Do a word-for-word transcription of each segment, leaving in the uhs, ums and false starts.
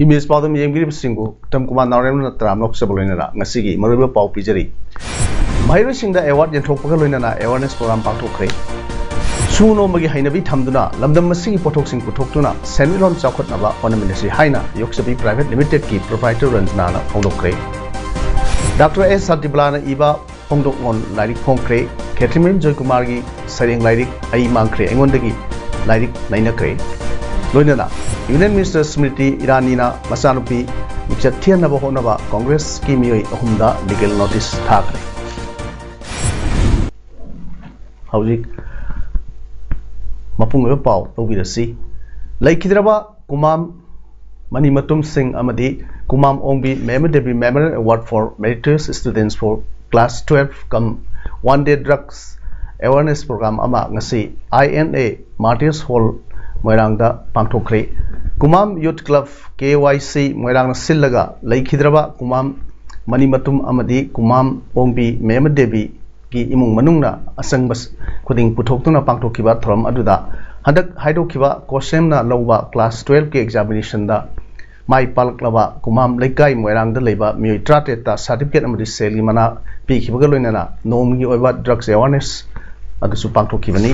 Image ꯄꯥꯎꯗꯝ ꯌꯦꯡꯕꯤꯔꯤꯕꯁꯤꯡꯕꯨ Uttam Kumar ꯅꯥꯎꯔꯦꯝꯅ ꯇꯔꯥꯝꯅ ꯑꯣꯛꯆꯕ ꯂꯣꯏꯅꯅ ꯉꯁꯤꯒꯤ ꯃꯔꯨꯑꯣꯏꯕ ꯄꯥꯎ ꯄꯤꯖꯔꯤ꯫ ꯃꯍꯩꯔꯣꯏꯁꯤꯡꯗ ꯑꯦꯋꯥꯔꯗ ꯌꯦꯟꯊꯣꯛꯄꯒ ꯂꯣꯏꯅꯅ ꯑꯦꯋꯥꯔꯅꯦꯁ ꯄ꯭ꯔꯣꯒ꯭ꯔꯥꯝ ꯄꯥꯡꯊꯣꯛꯈ꯭ꯔꯦ꯫ ꯁꯨ ꯅꯣꯝꯕꯒꯤ ꯍꯩꯅꯕꯤ ꯊꯝꯗꯨꯅ ꯂꯝꯗꯝ ꯑꯁꯤꯒꯤ ꯄꯣꯠꯊꯣꯛꯁꯤꯡ ꯄꯨꯊꯣꯛꯇꯨꯅ ꯁꯦꯟꯃꯤꯠꯂꯣꯟ ꯆꯥꯎꯈꯠꯅꯕ ꯍꯣꯠꯅꯃꯤꯟꯅꯁꯤ ꯍꯥꯏꯅ ꯌꯣꯛꯆꯕꯤ ꯄ꯭ꯔꯥꯏꯚꯦꯠ ꯂꯤꯃꯤꯇꯦꯗꯀꯤ ꯄ꯭ꯔꯣꯄ꯭ꯔꯥꯏꯇꯔ ꯔꯟꯖꯅꯥꯅ ꯐꯣꯡꯗꯣꯛꯈ꯭ꯔꯦ꯫ ꯗꯥꯛꯇꯔ ꯑꯦꯁ ꯁꯇꯤꯕꯂꯥꯅ ꯏꯕ ꯐꯣꯡꯗꯣꯛꯂꯣꯟ ꯂꯥꯏꯔꯤꯛ ꯐꯣꯡꯈ꯭ꯔꯦ꯫ ꯈꯦꯇ꯭ꯔꯤꯃꯌꯨꯝ ꯖꯣꯏꯀꯨꯃꯥꯔꯒꯤ ꯁꯩꯔꯦꯡ ꯂꯥꯏꯔꯤꯛ ꯑꯩ ꯃꯥꯡꯈ꯭ꯔꯦ ꯑꯩꯉꯣꯟꯗꯒꯤ ꯂꯥꯏꯔꯤꯛ ꯅꯩꯅꯈ꯭ꯔꯦ꯫ ꯂꯣꯏꯅꯅ ꯌꯨꯅꯤꯌꯟ ꯃꯤꯅꯤꯁꯇꯔ ꯁ꯭ꯃ꯭ꯔꯤꯇꯤ ꯏꯔꯥꯅꯤꯅ ꯃꯆꯥꯅꯨꯄꯤ ꯃꯤꯡꯆꯠ ꯊꯤꯍꯟꯅꯕ ꯍꯣꯠꯅꯕ ꯀꯣꯡꯒ꯭ꯔꯦꯁꯀꯤ ꯃꯤꯑꯣꯏ ꯑꯍꯨꯝꯗ ꯂꯤꯒꯦꯜ ꯅꯣꯇꯤꯁ ꯊꯥꯈ꯭ꯔꯦ꯫ ꯍꯧꯖꯤꯛ ꯃꯄꯨꯡ ꯑꯣꯏꯕ ꯄꯥꯎ ꯂꯧꯕꯤꯔꯁꯤ꯫ ꯂꯩꯈꯤꯗ꯭ꯔꯕ ꯀꯨꯃꯥꯝ ꯃꯅꯤꯃꯇꯨꯝ ꯁꯤꯡ ꯑꯃꯗꯤ ꯀꯨꯃꯥꯝ ꯑꯣꯡꯕꯤ ꯃꯦꯃ Devi Memorial Award for Meritorious Students for Class twelve cum One Day Drugs Awareness Program ꯑꯃ ꯉꯁꯤ I N A Martyrs Hall ꯃꯣꯏꯔꯥꯡꯗ ꯄꯥꯡꯊꯣꯛꯈ꯭ꯔꯦ꯫ ꯀꯨꯃꯥꯝ Youth Club K Y C ꯃꯣꯏꯔꯥꯡꯅ ꯁꯤꯜꯂꯒ ꯂꯩꯈꯤꯗ꯭ꯔꯕ ꯀꯨꯃꯥꯝ ꯃꯅꯤꯃꯇꯨꯝ ꯑꯃꯗꯤ ꯀꯨꯃꯥꯝ ꯑꯣꯡꯕꯤ ꯃꯦꯃ ꯗꯦꯕꯤ ꯒꯤ ꯏꯃꯨꯡ ꯃꯅꯨꯡꯅ ꯑꯆꯪꯕ ꯈꯨꯗꯤꯡ ꯄꯨꯊꯣꯛꯇꯨꯅ ꯄꯥꯡꯊꯣꯛꯈꯤꯕ ꯊꯧꯔꯝ ꯑꯗꯨꯗ ꯍꯟꯗꯛ ꯍꯥꯏꯗꯣꯛꯈꯤꯕ ꯀꯣꯁꯦꯝꯅ ꯂꯧꯕ class twelve ꯀꯤ examination ꯗ ꯃꯥꯏ ꯄꯥꯛꯂꯛꯂꯕ ꯀꯨꯃꯥꯝ ꯂꯩꯀꯥꯏ ꯃꯣꯏꯔꯥꯡꯗ ꯂꯩꯕ ꯃꯤꯑꯣꯏ ꯇꯔꯥꯇꯔꯦꯠꯇ certificate ꯑꯃꯗꯤ ꯁꯦꯜꯒꯤ ꯃꯅꯥ ꯄꯤꯈꯤꯕꯒ ꯂꯣꯏꯅꯅ ꯅꯣꯡꯃꯒꯤ ꯑꯣꯏꯕ drugs awareness ꯑꯗꯨꯁꯨ ꯄꯥꯡꯊꯣꯛꯈꯤꯕꯅꯤ꯫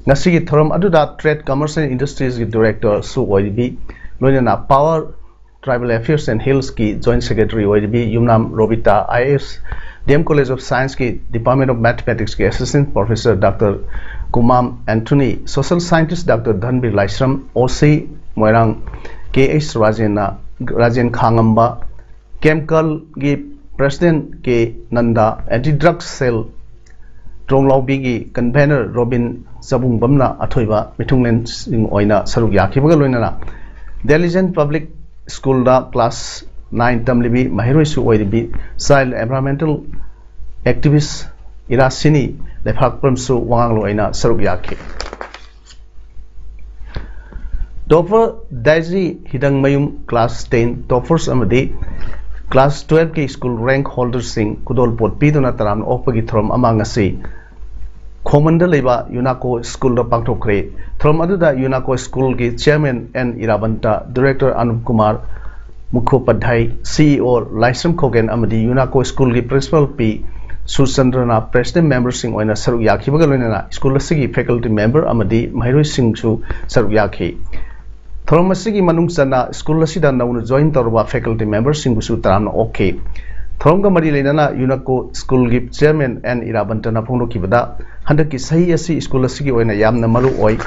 ꯉꯁꯤꯒꯤ ꯊꯧꯔꯝ ꯑꯗꯨꯗ Trade, Commerce and Industries ꯀꯤ director ꯁꯨ ꯑꯣꯏꯔꯤꯕꯤ, ꯂꯣꯏꯅꯅ Power Tribal Affairs and Hills ꯀꯤ Joint Secretary ꯑꯣꯏꯔꯤꯕꯤ Yumnam Robita, I A S, D M College of Science ꯀꯤ Department of Mathematics ꯀꯤ Assistant Professor Doctor Kumam Anthony, Social Scientist Doctor Dhanbir Laishram, O C Moirang K H ꯔꯥꯖꯦꯟꯅ, ꯔꯥꯖꯦꯟ ꯈꯥꯉꯝꯕ, ꯀꯦꯝꯀꯜꯒꯤ President K Nanda, Anti Drug Cell ꯇ꯭ꯔꯣꯡꯂꯥꯎꯕꯤꯒꯤ convener Robin ꯆꯕꯨꯡꯕꯝꯅ ꯑꯊꯣꯏꯕ ꯃꯤꯊꯨꯡꯂꯦꯟꯁꯤꯡ ꯑꯣꯏꯅ ꯁꯔꯨꯛ ꯌꯥꯈꯤꯕꯒ ꯂꯣꯏꯅꯅ Diligent Public Schoolꯗ class nine ꯇꯝꯂꯤꯕꯤ ꯃꯍꯩꯔꯣꯏꯁꯨ ꯑꯣꯏꯔꯤꯕꯤ child environmental activist ꯏꯔꯥꯁꯤꯅꯤ ꯂꯩꯐꯥꯛꯄꯝꯁꯨ ꯋꯥꯉꯥꯡꯂꯣꯏ ꯑꯣꯏꯅ ꯁꯔꯨꯛ ꯌꯥꯈꯤ꯫ Topper ꯗꯥꯏꯖꯤ ꯍꯤꯗꯪꯃꯌꯨꯝ class ten toppers ꯑꯃꯗꯤ class twelveꯀꯤ school rank holderꯁꯤꯡ ꯈꯨꯗꯣꯜꯄꯣꯠ ꯄꯤꯗꯨꯅ ꯇꯔꯥꯝꯅ ꯑꯣꯛꯄꯒꯤ ꯊꯧꯔꯝ ꯑꯃ ꯉꯁꯤ ꯈꯣꯡꯃꯟꯗ ꯂꯩꯕ ꯌꯨꯅꯥꯀꯣ schoolꯗ ꯄꯥꯡꯊꯣꯛꯈ꯭ꯔꯦ꯫ ꯊꯧꯔꯝ ꯑꯗꯨꯗ ꯌꯨꯅꯥꯀꯣ schoolꯒꯤ chairman N Irabanta, director Anup Kumar Mukhopadhyay, CEO Laishram Khogen ꯑꯃꯗꯤ ꯌꯨꯅꯥꯀꯣ schoolꯒꯤ principal ꯄꯤ ꯁꯨꯔꯆꯟꯗ꯭ꯔꯅ president memberꯁꯤꯡ ꯑꯣꯏꯅ ꯁꯔꯨꯛ ꯌꯥꯈꯤꯕꯒ ꯂꯣꯏꯅꯅ school ꯑꯁꯤꯒꯤ faculty member ꯑꯃꯗꯤ ꯃꯍꯩꯔꯣꯏꯁꯤꯡꯁꯨ ꯁꯔꯨꯛ ꯌꯥꯈꯤ꯫ ꯊꯧꯔꯝ ꯑꯁꯤꯒꯤ ꯃꯅꯨꯡ ꯆꯟꯅ school ꯑꯁꯤꯗ ꯅꯧꯅ join ꯇꯧꯔꯕ faculty memberꯁꯤꯡꯕꯨꯁꯨ ꯇꯔꯥꯝꯅ ꯑꯣꯛꯈꯤ꯫ ꯊꯧꯔꯝꯒ ꯃꯔꯤ ꯂꯩꯅꯅ ꯌꯨꯅꯥꯀꯣ schoolꯒꯤ chairman ꯑꯦꯟ ꯏꯔꯥꯕꯟꯇꯅ ꯐꯣꯡꯗꯣꯛꯈꯤꯕꯗ, ꯍꯟꯗꯛꯀꯤ ꯆꯍꯤ ꯑꯁꯤ school ꯑꯁꯤꯒꯤ ꯑꯣꯏꯅ ꯌꯥꯝꯅ ꯃꯔꯨ ꯑꯣꯏ꯫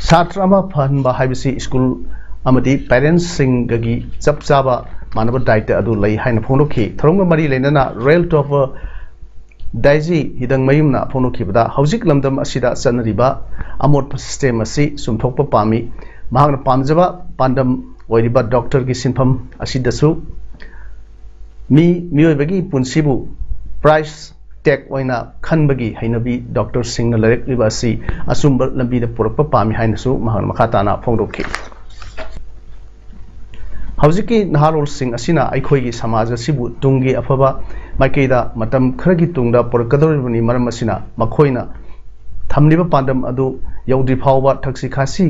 ꯁꯥꯇ꯭ꯔ ꯑꯃ ꯐꯍꯟꯕ ꯍꯥꯏꯕꯁꯤ school ꯑꯃꯗꯤ parentsꯁꯤꯡꯒꯒꯤ ꯆꯞ ꯆꯥꯕ ꯃꯥꯟꯅꯕ ꯗꯥꯏꯇ ꯑꯗꯨ ꯂꯩ ꯍꯥꯏꯅ ꯐꯣꯡꯗꯣꯛꯈꯤ꯫ ꯊꯧꯔꯝꯒ ꯃꯔꯤ ꯂꯩꯅꯅ ꯔꯦꯜ ꯇꯣꯞꯄꯔ ꯗꯥꯏꯖꯤ ꯍꯤꯗꯪꯃꯌꯨꯝꯅ ꯐꯣꯡꯗꯣꯛꯈꯤꯕꯗ, ꯍꯧꯖꯤꯛ ꯂꯝꯗꯝ ꯑꯁꯤꯗ ꯆꯠꯅꯔꯤꯕ ꯑꯃꯣꯠꯄ system ꯑꯁꯤ ꯆꯨꯝꯊꯣꯛꯄ ꯄꯥꯝꯃꯤ꯫ ꯃꯍꯥꯛꯅ ꯄꯥꯝꯖꯕ ꯄꯥꯟꯗꯝ ꯑꯣꯏꯔꯤꯕ doctorꯒꯤ ꯁꯤꯟꯐꯝ ꯑꯁꯤꯗꯁꯨ ꯃꯤ, ꯃꯤꯑꯣꯏꯕꯒꯤ ꯄꯨꯟꯁꯤꯕꯨ price tag ꯑꯣꯏꯅ ꯈꯟꯕꯒꯤ ꯍꯩꯅꯕꯤ doctorꯁꯤꯡꯅ ꯂꯩꯔꯛꯂꯤꯕ ꯑꯁꯤ ꯑꯆꯨꯝꯕ ꯂꯝꯕꯤꯗ ꯄꯨꯔꯛꯄ ꯄꯥꯝꯃꯤ ꯍꯥꯏꯅꯁꯨ ꯃꯍꯥꯛꯅ ꯃꯈꯥ ꯇꯥꯅ ꯐꯣꯡꯗꯣꯛꯈꯤ꯫ ꯍꯧꯖꯤꯛꯀꯤ ꯅꯍꯥꯔꯣꯜꯁꯤꯡ ꯑꯁꯤꯅ ꯑꯩꯈꯣꯏꯒꯤ ꯁꯃꯥꯖ ꯑꯁꯤꯕꯨ ꯇꯨꯡꯒꯤ ꯑꯐꯕ ꯃꯥꯏꯀꯩꯗ ꯃꯇꯝ ꯈꯔꯒꯤ ꯇꯨꯡꯗ ꯄꯨꯔꯛꯀꯗꯧꯔꯤꯕꯅꯤ꯫ ꯃꯔꯝ ꯑꯁꯤꯅ ꯃꯈꯣꯏꯅ ꯊꯝꯂꯤꯕ ꯄꯥꯟꯗꯝ ꯑꯗꯨ ꯌꯧꯗ꯭ꯔꯤ ꯐꯥꯎꯕ ꯊꯛꯁꯤ ꯈꯥꯁꯤ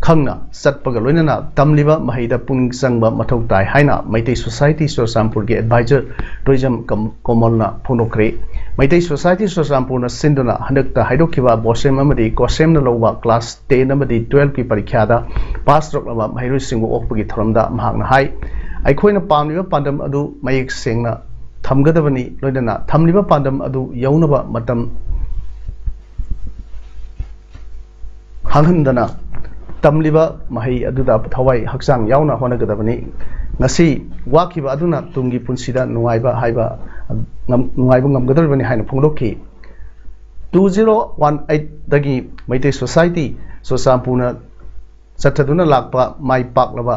ꯈꯪꯅ ꯆꯠꯄꯒ ꯂꯣꯏꯅꯅ ꯇꯝꯂꯤꯕ ꯃꯍꯩꯗ ꯄꯨꯛꯅꯤꯡ ꯆꯪꯕ ꯃꯊꯧ ꯇꯥꯏ ꯍꯥꯏꯅ ꯃꯩꯇꯩ society ꯆꯨꯔꯆꯥꯟꯄꯨꯔꯒꯤ advisor ꯇꯣꯏꯖꯝ ꯀꯝ-, ꯀꯣꯃꯜꯅ ꯐꯣꯡꯗꯣꯛꯈ꯭ꯔꯦ꯫ ꯃꯩꯇꯩ society ꯆꯨꯔꯆꯥꯟꯄꯨꯔꯅ ꯁꯤꯟꯗꯨꯅ ꯍꯟꯗꯛꯇ ꯍꯥꯏꯗꯣꯛꯈꯤꯕ ꯕꯣꯁꯦꯝ ꯑꯃꯗꯤ ꯀꯣꯁꯦꯝꯅ ꯂꯧꯕ class ten ꯑꯃꯗꯤ twelveꯀꯤ ꯄꯔꯤꯈ꯭ꯌꯥꯗ pass ꯇꯧꯔꯛꯂꯕ ꯃꯍꯩꯔꯣꯏꯁꯤꯡꯕꯨ ꯑꯣꯛꯄꯒꯤ ꯊꯧꯔꯝꯗ ꯃꯍꯥꯛꯅ ꯍꯥꯏ, ꯑꯩꯈꯣꯏꯅ ꯄꯥꯝꯂꯤꯕ ꯄꯥꯟꯗꯝ ꯑꯗꯨ ꯃꯌꯦꯛ ꯁꯦꯡꯅ ꯊꯝꯒꯗꯕꯅꯤ, ꯂꯣꯏꯅꯅ ꯊꯝꯂꯤꯕ ꯄꯥꯟꯗꯝ ꯑꯗꯨ ꯌꯧꯅꯕ ꯃꯇꯝ ꯍꯥꯡꯍꯟꯗꯅ ꯇꯝꯂꯤꯕ ꯃꯍꯩ ꯑꯗꯨꯗ ꯊꯋꯥꯏ ꯍꯛꯆꯥꯡ ꯌꯥꯎꯅ ꯍꯣꯠꯅꯒꯗꯕꯅꯤ꯫ ꯉꯁꯤ ꯋꯥꯈꯤꯕ ꯑꯗꯨꯅ ꯇꯨꯡꯒꯤ ꯄꯨꯟꯁꯤꯗ ꯅꯨꯡꯉꯥꯏꯕ ꯍꯥꯏꯕ ꯉꯝ-, ꯅꯨꯡꯉꯥꯏꯕ ꯉꯝꯒꯗꯧꯔꯤꯕꯅꯤ ꯍꯥꯏꯅ ꯐꯣꯡꯗꯣꯛꯈꯤ꯫ Two zero one eightꯇꯒꯤ Meitei society ꯆꯨꯔꯆꯥꯟꯄꯨꯔꯅ ꯆꯠꯊꯗꯨꯅ ꯂꯥꯛꯄ ꯃꯥꯏ ꯄꯥꯛꯂꯕ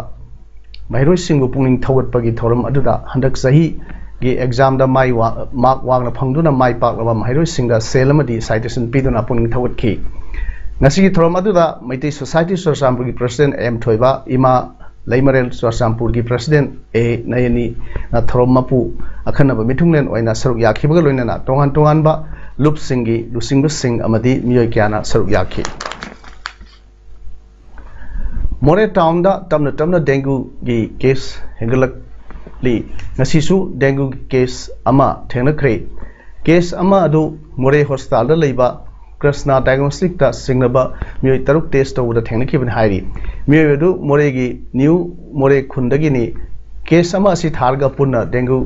ꯃꯍꯩꯔꯣꯏꯁꯤꯡꯕꯨ ꯄꯨꯛꯅꯤꯡ ꯊꯧꯒꯠꯄꯒꯤ ꯊꯧꯔꯝ ꯑꯗꯨꯗ ꯍꯟꯗꯛ ꯆꯍꯤꯒꯤ ꯑꯦꯛꯖꯥꯝꯗ ꯃꯥꯏ ꯋꯥ-, ꯃꯥꯔꯛ ꯋꯥꯡꯅ ꯐꯪꯗꯨꯅ ꯃꯥꯏ ꯄꯥꯛꯂꯕ ꯃꯍꯩꯔꯣꯏꯁꯤꯡꯗ ꯁꯦꯜ ꯑꯃꯗꯤ ꯁꯥꯏꯇꯦꯁꯟ ꯄꯤꯗꯨꯅ ꯄꯨꯛꯅꯤꯡ ꯊꯧꯒꯠꯈꯤ꯫ ꯉꯁꯤꯒꯤ ꯊꯧꯔꯝ ꯑꯗꯨꯗ ꯃꯩꯇꯩ ꯁꯣꯁꯥꯏꯇꯤ ꯆꯨꯔꯆꯥꯟꯄꯨꯔꯒꯤ ꯄ꯭ꯔꯁꯤꯗꯦꯟ ꯑꯦꯝ ꯊꯣꯏꯕ, ꯏꯃꯥ ꯂꯩꯃꯔꯦꯜ ꯆꯨꯔꯆꯥꯟꯄꯨꯔꯒꯤ ꯄ꯭ꯔꯁꯤꯗꯦꯟ ꯑꯦ ꯅꯌꯅꯤꯅ ꯊꯧꯔꯝ ꯃꯄꯨ ꯑꯈꯟꯅꯕ ꯃꯤꯊꯨꯡꯂꯦꯟ ꯑꯣꯏꯅ ꯁꯔꯨꯛ ꯌꯥꯈꯤꯕꯒ ꯂꯣꯏꯅꯅ ꯇꯣꯉꯥꯟ ꯇꯣꯉꯥꯟꯕ ꯂꯨꯞꯁꯤꯡꯒꯤ ꯂꯨꯆꯤꯡꯕꯁꯤꯡ ꯑꯃꯗꯤ ꯃꯤꯑꯣꯏ ꯀꯌꯥꯅ ꯁꯔꯨꯛ ꯌꯥꯈꯤ꯫ ꯃꯣꯔꯦ ꯇꯥꯎꯟꯗ ꯇꯞꯅ ꯇꯞꯅ ꯗꯦꯡꯒꯨꯒꯤ ꯀꯦꯁ ꯍꯦꯟꯒꯠꯂꯛꯂꯤ꯫ ꯉꯁꯤꯁꯨ ꯗꯦꯡꯒꯨꯒꯤ ꯀꯦꯁ ꯑꯃ ꯊꯦꯡꯅꯈ꯭ꯔꯦ꯫ ꯀꯦꯁ ꯑꯃ ꯑꯗꯨ ꯃꯣꯔꯦ ꯍꯣꯁꯄꯤꯇꯥꯜꯗ ꯂꯩꯕ ꯀ꯭ꯔꯁꯅꯥ ꯗꯥꯏꯒꯅꯣꯁꯇꯤꯛꯇ ꯁꯤꯡꯅꯕ ꯃꯤꯑꯣꯏ ꯇꯔꯨꯛ ꯇꯦꯁ ꯇꯧꯕꯗ ꯊꯦꯡꯅꯈꯤꯕꯅꯤ ꯍꯥꯏꯔꯤ꯫ ꯃꯤꯑꯣꯏ ꯑꯗꯨ ꯃꯣꯔꯦꯒꯤ ꯅ꯭ꯌꯨ ꯃꯣꯔꯦ ꯈꯨꯟꯗꯒꯤꯅꯤ꯫ ꯀꯦꯁ ꯑꯃ ꯑꯁꯤ ꯊꯥꯔꯒ ꯄꯨꯟꯅ ꯗꯦꯡꯒꯨ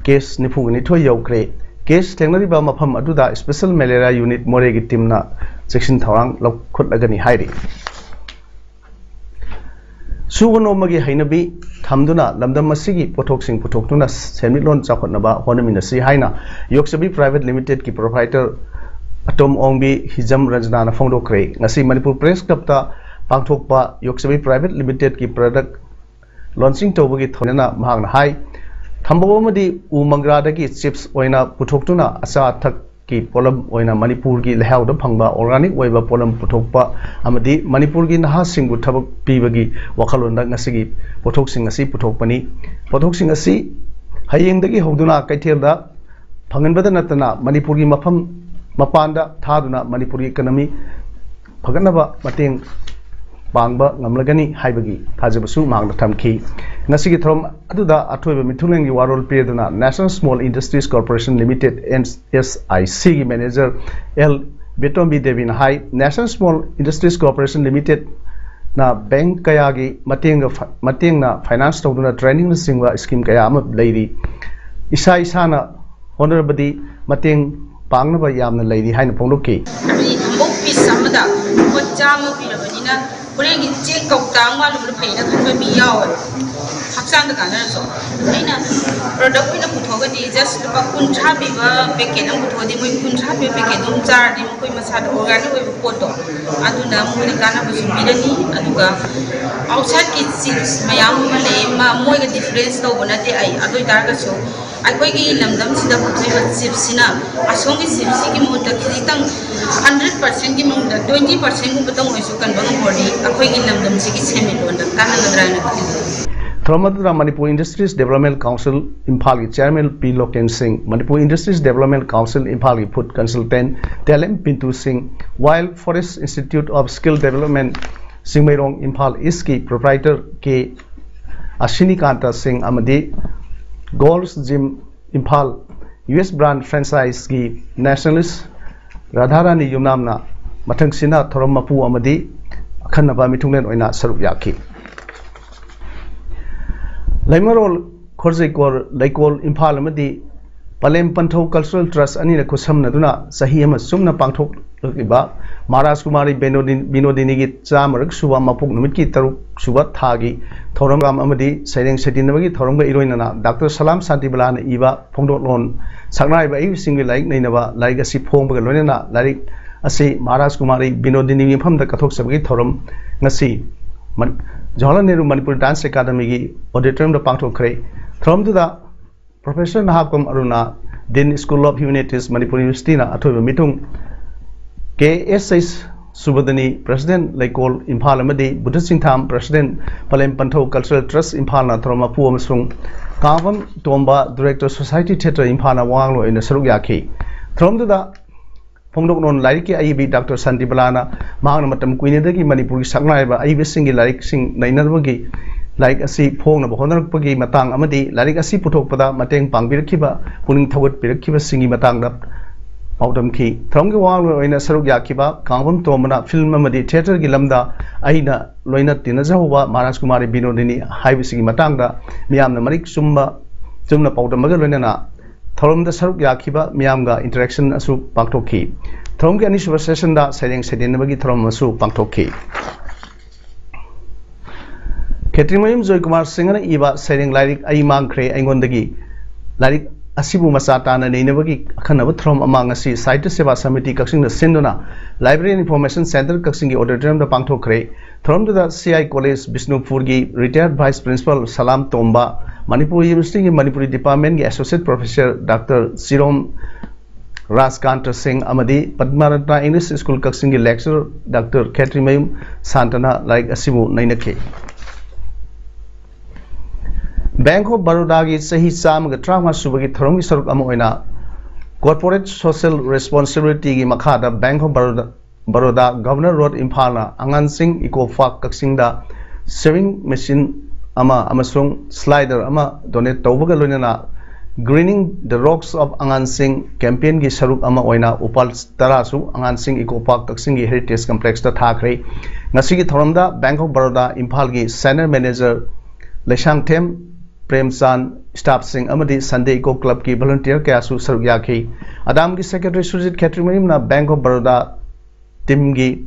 ꯀꯦꯁ ꯅꯤꯐꯨ ꯅꯤꯊꯣꯏ ꯌꯧꯈ꯭ꯔꯦ꯫ ꯀꯦꯁ ꯊꯦꯡꯅꯔꯤꯕ ꯃꯐꯝ ꯑꯗꯨꯗ ꯁ꯭ꯄꯦꯁꯦꯜ ꯃꯦꯂꯦꯔꯤꯌꯥ ꯌꯨꯅꯤꯠ ꯃꯣꯔꯦꯒꯤ ꯇꯤꯝꯅ ꯆꯦꯛꯁꯤꯟ ꯊꯧꯔꯥꯡ ꯂꯧꯈꯠꯂꯒꯅꯤ ꯍꯥꯏꯔꯤ꯫ ꯁꯨꯕ ꯅꯣꯝꯕꯒꯤ ꯍꯩꯅꯕꯤ ꯊꯝꯗꯨꯅ ꯂꯝꯗꯝ ꯑꯁꯤꯒꯤ ꯄꯣꯠꯊꯣꯛꯁꯤꯡ ꯄꯨꯊꯣꯛꯇꯨꯅ ꯁꯦꯟꯃꯤꯠꯂꯣꯟ ꯆꯥꯎꯈꯠꯅꯕ ꯍꯣꯠꯅꯃꯤꯟꯅꯁꯤ ꯍꯥꯏꯅ ꯌꯣꯛꯆꯕꯤ ꯄ꯭ꯔꯥꯏꯚꯦꯠ ꯂꯤꯃꯤꯇꯦꯗꯀꯤ ꯄ꯭ꯔꯣꯄ꯭ꯔꯥꯏꯇꯔ ꯑꯇꯣꯝ ꯑꯣꯡꯕꯤ ꯍꯤꯖꯝ ꯔꯟꯖꯅꯥꯅ ꯐꯣꯡꯗꯣꯛꯈ꯭ꯔꯦ꯫ ꯉꯁꯤ ꯃꯅꯤꯄꯨꯔ ꯄ꯭ꯔꯦꯁ ꯀ꯭ꯂꯕꯇ ꯄꯥꯡꯊꯣꯛꯄ ꯌꯣꯛꯆꯕꯤ ꯄ꯭ꯔꯥꯏꯚꯦꯠ ꯂꯤꯃꯤꯇꯦꯗꯀꯤ ꯄ꯭ꯔꯗꯛ ꯂꯣꯟꯆꯤꯡ ꯇꯧꯕꯒꯤ ꯊꯧꯔꯝꯗ ꯃꯍꯥꯛꯅ ꯍꯥꯏ, ꯊꯝꯕꯧ ꯑꯃꯗꯤ ꯎ ꯃꯪꯒ꯭ꯔꯥꯗꯒꯤ ꯆꯤꯞꯁ ꯑꯣꯏꯅ ꯄꯨꯊꯣꯛꯇꯨꯅ ꯑꯆꯥ ꯑꯊꯛꯀꯤ ꯄꯣꯠꯂꯝ ꯑꯣꯏꯅ ꯃꯅꯤꯄꯨꯔꯒꯤ ꯂꯩꯍꯥꯎꯗ ꯐꯪꯕ ꯑꯣꯔꯒꯥꯅꯤꯛ ꯑꯣꯏꯕ ꯄꯣꯠꯂꯝ ꯄꯨꯊꯣꯛꯄ ꯑꯃꯗꯤ ꯃꯅꯤꯄꯨꯔꯒꯤ ꯅꯍꯥꯁꯤꯡꯕꯨ ꯊꯕꯛ ꯄꯤꯕꯒꯤ ꯋꯥꯈꯜꯂꯣꯟꯗ ꯉꯁꯤꯒꯤ ꯄꯣꯠꯊꯣꯛꯁꯤꯡ ꯑꯁꯤ ꯄꯨꯊꯣꯛꯄꯅꯤ꯫ ꯄꯣꯠꯊꯣꯛꯁꯤꯡ ꯑꯁꯤ ꯍꯌꯦꯡꯗꯒꯤ ꯍꯧꯗꯨꯅ ꯀꯩꯊꯦꯜꯗ ꯐꯪꯍꯟꯕꯗ ꯅꯠꯇꯅ ꯃꯅꯤꯄꯨꯔꯒꯤ ꯃꯐꯝ ꯃꯄꯥꯟꯗ ꯊꯥꯗꯨꯅ ꯃꯅꯤꯄꯨꯔꯒꯤ ꯏꯀꯅꯃꯤ ꯐꯒꯠꯅꯕ ꯃꯇꯦꯡ ꯄꯥꯡꯕ ꯉꯝꯂꯒꯅꯤ ꯍꯥꯏꯕꯒꯤ ꯊꯥꯖꯕꯁꯨ ꯃꯍꯥꯛꯅ ꯊꯝꯈꯤ꯫ ꯉꯁꯤꯒꯤ ꯊꯧꯔꯝ ꯑꯗꯨꯗ ꯑꯊꯣꯏꯕ ꯃꯤꯊꯨꯡꯂꯦꯟꯒꯤ ꯋꯥꯔꯣꯜ ꯄꯤꯗꯨꯅ National Small Industries Corporation Limited, N S I C ꯒꯤ ꯃꯦꯅꯦꯖꯔ ꯑꯦꯜ ꯕꯦꯇꯣꯝꯕꯤ ꯗꯦꯕꯤꯅ ꯍꯥꯏ, National Small Industries Corporation Limited ꯅ ꯕꯦꯡꯛ ꯀꯌꯥꯒꯤ ꯃꯇꯦꯡꯒ ꯐ-, ꯃꯇꯦꯡꯅ ꯐꯥꯏꯅꯥꯟꯁ ꯇꯧꯗꯨꯅ ꯇ꯭ꯔꯦꯅꯤꯡꯅꯆꯤꯡꯕ ꯁ꯭ꯀꯤꯝ ꯀꯌꯥ ꯑꯃ ꯂꯩꯔꯤ꯫ ꯏꯁꯥ ꯏꯁꯥꯅ ꯍꯣꯠꯅꯔꯕꯗꯤ ꯃꯇꯦꯡ ꯄꯥꯡꯅꯕ ꯌꯥꯝꯅ ꯂꯩꯔꯤ ꯍꯥꯏꯅ ꯐꯣꯡꯗꯣꯛꯈꯤ꯫ ꯍꯥꯏꯕꯗꯤ ꯊꯝꯕꯧ ꯄꯤꯁ ꯑꯃꯗ ꯂꯨꯄꯥ ꯆꯥꯝꯃ ꯄꯤꯔꯕꯅꯤꯅ ꯍꯣꯔꯦꯟꯒꯤ ꯆꯦꯡ ꯀꯧꯇꯥ ꯑꯃ ꯋꯥꯠꯂꯨꯕꯗ ꯐꯩꯅ ꯈꯟꯕ ꯃꯤ ꯌꯥꯎꯋꯦꯕ꯫ ꯍꯛꯆꯥꯡꯗ ꯀꯥꯟꯅꯔꯁꯨ꯫ ꯑꯩꯅ ꯄ꯭ꯔꯗꯛ ꯑꯣꯏꯅ ꯄꯨꯊꯣꯛꯑꯒꯗꯤ ꯖꯁ ꯂꯨꯄꯥ ꯀꯨꯟꯊ꯭ꯔꯥ ꯄꯤꯕ ꯄꯦꯀꯦꯠ ꯑꯃ ꯄꯨꯊꯣꯛꯑꯗꯤ ꯃꯣꯏ ꯀꯨꯟꯊ꯭ꯔꯥ ꯄꯤꯕ ꯄꯦꯀꯦꯠꯇꯣ ꯑꯗꯨꯝ ꯆꯥꯔꯗꯤ ꯃꯈꯣꯏ ꯃꯁꯥꯗ ꯑꯣꯔꯒꯥꯅꯤꯛ ꯑꯣꯏꯕ ꯄꯣꯠꯇꯣ ꯑꯗꯨꯅ ꯃꯣꯏꯗ ꯀꯥꯟꯅꯕꯁꯨ ꯄꯤꯔꯅꯤ꯫ ꯑꯗꯨꯒ ꯑꯥꯎꯠꯁꯥꯏꯠꯀꯤ ꯆꯤꯞꯁ ꯃꯌꯥꯝ ꯑꯃ ꯂꯩ, ꯃꯣꯏꯒ ꯗꯤꯐ꯭ꯔꯦꯟꯁ ꯇꯧꯕ ꯅꯠꯇꯦ ꯑꯩ꯫ ꯑꯗꯨ ꯑꯣꯏꯇꯥꯔꯒꯁꯨ ꯑꯩꯈꯣꯏꯒꯤ ꯂꯝꯗꯝꯁꯤꯗ ꯄꯨꯊꯣꯛꯏꯕ ꯆꯤꯞꯁꯤꯅ ꯑꯁꯣꯝꯒꯤ ꯆꯤꯞꯁꯤꯒꯤ ꯃꯍꯨꯠꯇ ꯈꯤꯖꯤꯛꯇꯪ ꯍꯟꯗ꯭ꯔꯦꯠ ꯄꯥꯔꯁꯦꯟꯒꯤ ꯃꯅꯨꯡꯗ ꯇ꯭ꯋꯦꯟꯇꯤ ꯄꯥꯔꯁꯦꯟꯒꯨꯝꯕꯇꯪ ꯑꯣꯏꯔꯁꯨ ꯀꯟꯕ ꯉꯝꯍꯧꯔꯗꯤ ꯑꯩꯈꯣꯏꯒꯤ ꯂꯝꯗꯝꯁꯤꯒꯤ ꯁꯦꯟꯃꯤꯠꯂꯣꯟꯗ ꯀꯥꯟꯅꯒꯗ꯭ꯔꯥ ꯍꯥꯏꯅ ꯈꯜꯂꯤ꯫ ꯊꯧꯔꯝ ꯑꯗꯨꯗ ꯃꯅꯤꯄꯨꯔ ꯏꯟꯗꯁꯇ꯭ꯔꯤꯁ ꯗꯦꯕꯂꯞꯃꯦꯟ ꯀꯥꯎꯟꯁꯤꯜ ꯏꯝꯐꯥꯜꯒꯤ chairman P Loken Singh, Manipur industries development council ꯏꯝꯐꯥꯜꯒꯤ food consultant Telem Pintu Singh, wild forest institute of skill development Chingmeirong Imphal ꯏꯁꯀꯤ ꯄ꯭ꯔꯣꯄ꯭ꯔꯥꯏꯇꯔ ꯀꯦ ꯑꯁꯤꯅꯤꯀꯥꯟꯇ ꯁꯤꯡ ꯑꯃꯗꯤ Gold's Gym Imphal U S brand ꯐ꯭ꯔꯦꯟꯆꯥꯏꯖꯒꯤ ꯅꯦꯁꯅꯦꯂꯤꯁ ꯔꯥꯙꯥꯔꯥꯅꯤ ꯌꯨꯝꯅꯥꯝꯅ ꯃꯊꯪꯁꯤꯅ ꯊꯧꯔꯝ ꯃꯄꯨ ꯑꯃꯗꯤ ꯑꯈꯟꯅꯕ ꯃꯤꯊꯨꯡꯂꯦꯟ ꯑꯣꯏꯅ ꯁꯔꯨꯛ ꯌꯥꯈꯤ꯫ ꯂꯩꯃꯔꯣꯜ ꯈꯣꯔꯖꯩꯀꯣꯔ ꯂꯩꯀꯣꯜ ꯏꯝꯐꯥꯜ ꯑꯃꯗꯤ ꯄꯂꯦꯝ ꯄꯟꯊꯧ ꯀꯜꯆꯔꯦꯜ ꯇ꯭ꯔꯁ ꯑꯅꯤꯅ ꯈꯨꯠꯁꯝꯅꯗꯨꯅ ꯆꯍꯤ ꯑꯃ ꯆꯨꯝꯅ ꯄꯥꯡꯊꯣꯛꯂꯛꯂꯤꯕ ꯃꯍꯥꯔꯥꯖ ꯀꯨꯃꯥꯔꯤ ꯕꯤꯅꯣꯗꯤ- ꯕꯤꯅꯣꯗꯤꯅꯤꯒꯤ ꯆꯥꯃꯔꯛ ꯁꯨꯕ ꯃꯄꯣꯛ ꯅꯨꯃꯤꯠꯀꯤ ꯇꯔꯨꯛ ꯁꯨꯕ ꯊꯥꯒꯤ ꯊꯧꯔꯝ ꯑꯃꯗꯤ ꯁꯩꯔꯦꯡ ꯁꯩꯗꯤꯟꯅꯕꯒꯤ ꯊꯧꯔꯝꯒ ꯏꯔꯣꯏꯅꯅ ꯗꯥꯛꯇꯔ ꯁꯂꯥꯝ ꯁꯥꯟꯇꯤꯕꯂꯥꯅ ꯏꯕ ꯐꯣꯡꯗꯣꯛꯂꯣꯟ ꯁꯛꯅꯥꯏꯕ ꯑꯏꯕꯁꯤꯡꯒꯤ ꯂꯥꯏꯔꯤꯛ ꯅꯩꯅꯕ ꯂꯥꯏꯔꯤꯛ ꯑꯁꯤ ꯐꯣꯡꯕꯒ ꯂꯣꯏꯅꯅ ꯂꯥꯏꯔꯤꯛ ꯑꯁꯤ ꯃꯍꯥꯔꯥꯖ ꯀꯨꯃꯥꯔꯤ ꯕꯤꯅꯣꯗꯤꯅꯤꯒꯤ ꯃꯐꯝꯗ ꯀꯠꯊꯣꯛꯆꯕꯒꯤ ꯊꯧꯔꯝ ꯉꯁꯤ ꯃꯟ- ꯖꯋꯥꯍꯔꯂꯥꯜ ꯅꯦꯍꯔꯨ ꯃꯅꯤꯄꯨꯔ ꯗꯥꯟꯁ ꯑꯦꯀꯥꯗꯃꯤꯒꯤ ꯑꯣꯗꯤꯇꯣꯔꯤꯌꯝꯗ ꯄꯥꯡꯊꯣꯛꯈ꯭ꯔꯦ꯫ ꯊꯧꯔꯝꯗꯨꯗ professor Nahakpam Aruna, dean school of humanities Manipur ꯌꯨꯅꯤꯚꯔꯁꯤꯇꯤꯅ ꯑꯊꯣꯏꯕ ꯃꯤꯊꯨꯡ, ꯀꯦ ꯑꯦꯁ ꯑꯩꯆ ꯁꯨꯕꯗꯅꯤ, ꯄ꯭ꯔꯁꯤꯗꯦꯟꯠ ꯂꯩꯀꯣꯜ ꯏꯝꯐꯥꯜ ꯑꯃꯗꯤ ꯕꯨꯙ ꯆꯤꯡꯊꯥꯝ, ꯄ꯭ꯔꯁꯤꯗꯦꯟꯠ ꯄꯂꯦꯝ ꯄꯟꯊꯧ ꯀꯜꯆꯔꯦꯜ ꯇ꯭ꯔꯁ ꯏꯝꯐꯥꯜꯅ ꯊꯧꯔꯝ ꯃꯄꯨ ꯑꯃꯁꯨꯡ ꯀꯥꯡꯕꯝ ꯇꯣꯝꯕ, ꯗꯤꯔꯦꯛꯇꯔ ꯁꯣꯁꯥꯏꯇꯤ ꯊꯤꯌꯦꯇꯔ ꯏꯝꯐꯥꯜꯅ ꯋꯥꯉꯥꯡꯂꯣꯏ ꯑꯣꯏꯅ ꯁꯔꯨꯛ ꯌꯥꯈꯤ꯫ ꯊꯧꯔꯝꯗꯨꯗ ꯐꯣꯡꯗꯣꯛꯂꯣꯟ ꯂꯥꯏꯔꯤꯛꯀꯤ ꯑꯏꯕꯤ ꯗꯥꯛꯇꯔ ꯁꯥꯟꯇꯤꯕꯂꯥꯅ ꯃꯍꯥꯛꯅ ꯃꯇꯝ ꯀꯨꯏꯅꯗꯒꯤ ꯃꯅꯤꯄꯨꯔꯒꯤ ꯁꯛꯅꯥꯏꯔꯕ ꯑꯏꯕꯁꯤꯡꯒꯤ ꯂꯥꯏꯔꯤꯛꯁꯤꯡ ꯅꯩꯅꯅꯕꯒꯤ ꯂꯥꯏꯔꯤꯛ ꯑꯁꯤ ꯐꯣꯡꯅꯕ ꯍꯣꯠꯅꯔꯛꯄꯒꯤ ꯃꯇꯥꯡ ꯑꯃꯗꯤ ꯂꯥꯏꯔꯤꯛ ꯑꯁꯤ ꯄꯨꯊꯣꯛꯄꯗ ꯃꯇꯦꯡ ꯄꯥꯡꯕꯤꯔꯛꯈꯤꯕ, ꯄꯨꯛꯅꯤꯡ ꯊꯧꯒꯠꯄꯤꯔꯛꯈꯤꯕꯁꯤꯡꯒꯤ ꯃꯇꯥꯡꯗ ꯄꯥꯎꯗꯝꯈꯤ꯫ ꯊꯧꯔꯝꯒꯤ ꯋꯥꯉꯥꯡꯂꯣꯏ ꯑꯣꯏꯅ ꯁꯔꯨꯛ ꯌꯥꯈꯤꯕ ꯀꯥꯡꯕꯝ ꯇꯣꯝꯕꯅ ꯐꯤꯜꯝ ꯑꯃꯗꯤ ꯊꯤꯌꯦꯇꯔꯒꯤ ꯂꯝꯗ ꯑꯩꯅ ꯂꯣꯏꯅ ꯇꯤꯟꯅꯖꯍꯧꯕ ꯃꯍꯥꯔꯥꯖ ꯀꯨꯃꯥꯔꯤ ꯕꯤꯅꯣꯗꯤꯅꯤ ꯍꯥꯏꯕꯁꯤꯒꯤ ꯃꯇꯥꯡꯗ ꯃꯤꯌꯥꯝꯅ ꯃꯔꯤꯛ ꯆꯨꯝꯕ ꯆꯨꯝꯅ ꯄꯥꯎꯗꯝꯕꯒ ꯂꯣꯏꯅꯅ ꯊꯧꯔꯝꯗ ꯁꯔꯨꯛ ꯌꯥꯈꯤꯕ ꯃꯤꯌꯥꯝꯒ ꯏꯟꯇꯔꯦꯛꯁꯟ ꯑꯁꯨ ꯄꯥꯡꯊꯣꯛꯈꯤ꯫ ꯊꯧꯔꯝꯒꯤ ꯑꯅꯤꯁꯨꯕ ꯁꯦꯁꯟꯗ ꯁꯩꯔꯦꯡ ꯁꯩꯗꯦꯟꯅꯕꯒꯤ ꯊꯧꯔꯝ ꯑꯃꯁꯨ ꯄꯥꯡꯊꯣꯛꯈꯤ꯫ ꯈꯦꯇ꯭ꯔꯤꯃꯌꯨꯝ ꯖꯣꯏꯀꯨꯃꯥꯔ ꯁꯤꯡꯍꯅ ꯏꯕ ꯁꯩꯔꯦꯡ ꯂꯥꯏꯔꯤꯛ ꯑꯩ ꯃꯥꯡꯈ꯭ꯔꯦ ꯑꯩꯉꯣꯟꯗꯒꯤ ꯂꯥꯏꯔꯤꯛ ꯑꯁꯤꯕꯨ ꯃꯆꯥ ꯇꯥꯅ ꯅꯩꯅꯕꯒꯤ ꯑꯈꯟꯅꯕ ꯊꯧꯔꯝ ꯑꯃ ꯉꯁꯤ ꯁꯥꯍꯤꯇ꯭ꯌ ꯁꯦꯕꯥ ꯁꯃꯤꯇꯤ ꯀꯛꯆꯤꯡꯅ ꯁꯤꯟꯗꯨꯅ Library and Information Centre ꯀꯛꯆꯤꯡꯒꯤ auditoriumꯗ ꯄꯥꯡꯊꯣꯛꯈ꯭ꯔꯦ꯫ ꯊꯧꯔꯝꯗꯨꯗ C I College ꯕꯤꯁꯅꯨꯄꯨꯔꯒꯤ retired vice principal Salam Tomba, Manipur Universityꯒꯤ Manipuri departmentꯀꯤ associate professor Doctor ꯆꯤꯔꯣꯝ ꯔꯥꯖꯀꯥꯟꯇ ꯁꯤꯡ ꯑꯃꯗꯤ ꯄꯗꯃꯔꯠꯅ English School ꯀꯛꯆꯤꯡꯒꯤ lecturer Doctor ꯈꯦꯇ꯭ꯔꯤꯃꯌꯨꯝ ꯁꯥꯟꯇꯅ ꯂꯥꯏꯔꯤꯛ ꯑꯁꯤꯕꯨ ꯅꯩꯅꯈꯤ꯫ Bank of Barodaꯒꯤ ꯆꯍꯤ ꯆꯥꯝꯃꯒ ꯇꯔꯥꯃꯉꯥ ꯁꯨꯕꯒꯤ ꯊꯧꯔꯝꯒꯤ ꯁꯔꯨꯛ ꯑꯃ ꯑꯣꯏꯅ Corporate Social Responsibilityꯒꯤ ꯃꯈꯥꯗ Bank of Baroda, Baroda Governor Road ꯏꯝꯐꯥꯜꯅ ꯑꯉꯥꯟꯁꯤꯡ Eco Park ꯀꯛꯆꯤꯡꯗ sewing machine ꯑꯃ ꯑꯃꯁꯨꯡ slider ꯑꯃ donate ꯇꯧꯕꯒ ꯂꯣꯏꯅꯅ Greening the Rocks of ꯑꯉꯥꯟꯁꯤꯡ campaignꯒꯤ ꯁꯔꯨꯛ ꯑꯃ ꯑꯣꯏꯅ ꯎꯄꯥꯜ ꯇꯔꯥꯁꯨ ꯑꯉꯥꯟꯁꯤꯡ Eco Park ꯀꯛꯆꯤꯡꯒꯤ Heritage Complexꯇ ꯊꯥꯈ꯭ꯔꯦ꯫ ꯉꯁꯤꯒꯤ ꯊꯧꯔꯝꯗ Bank of Baroda ꯏꯝꯐꯥꯜꯒꯤ senior manager ꯂꯩꯁꯥꯡꯊꯦꯝ ꯄ꯭ꯔꯦꯝꯆꯥꯟ, staffꯁꯤꯡ ꯑꯃꯗꯤ Sunday Eco Clubꯀꯤ volunteer ꯀꯌꯥꯁꯨ ꯁꯔꯨꯛ ꯌꯥꯈꯤ꯫ ꯑꯗꯥꯝꯒꯤ secretary Surjit ꯈꯦꯇ꯭ꯔꯤꯃꯌꯨꯝꯅ Bank of Baroda teamꯒꯤ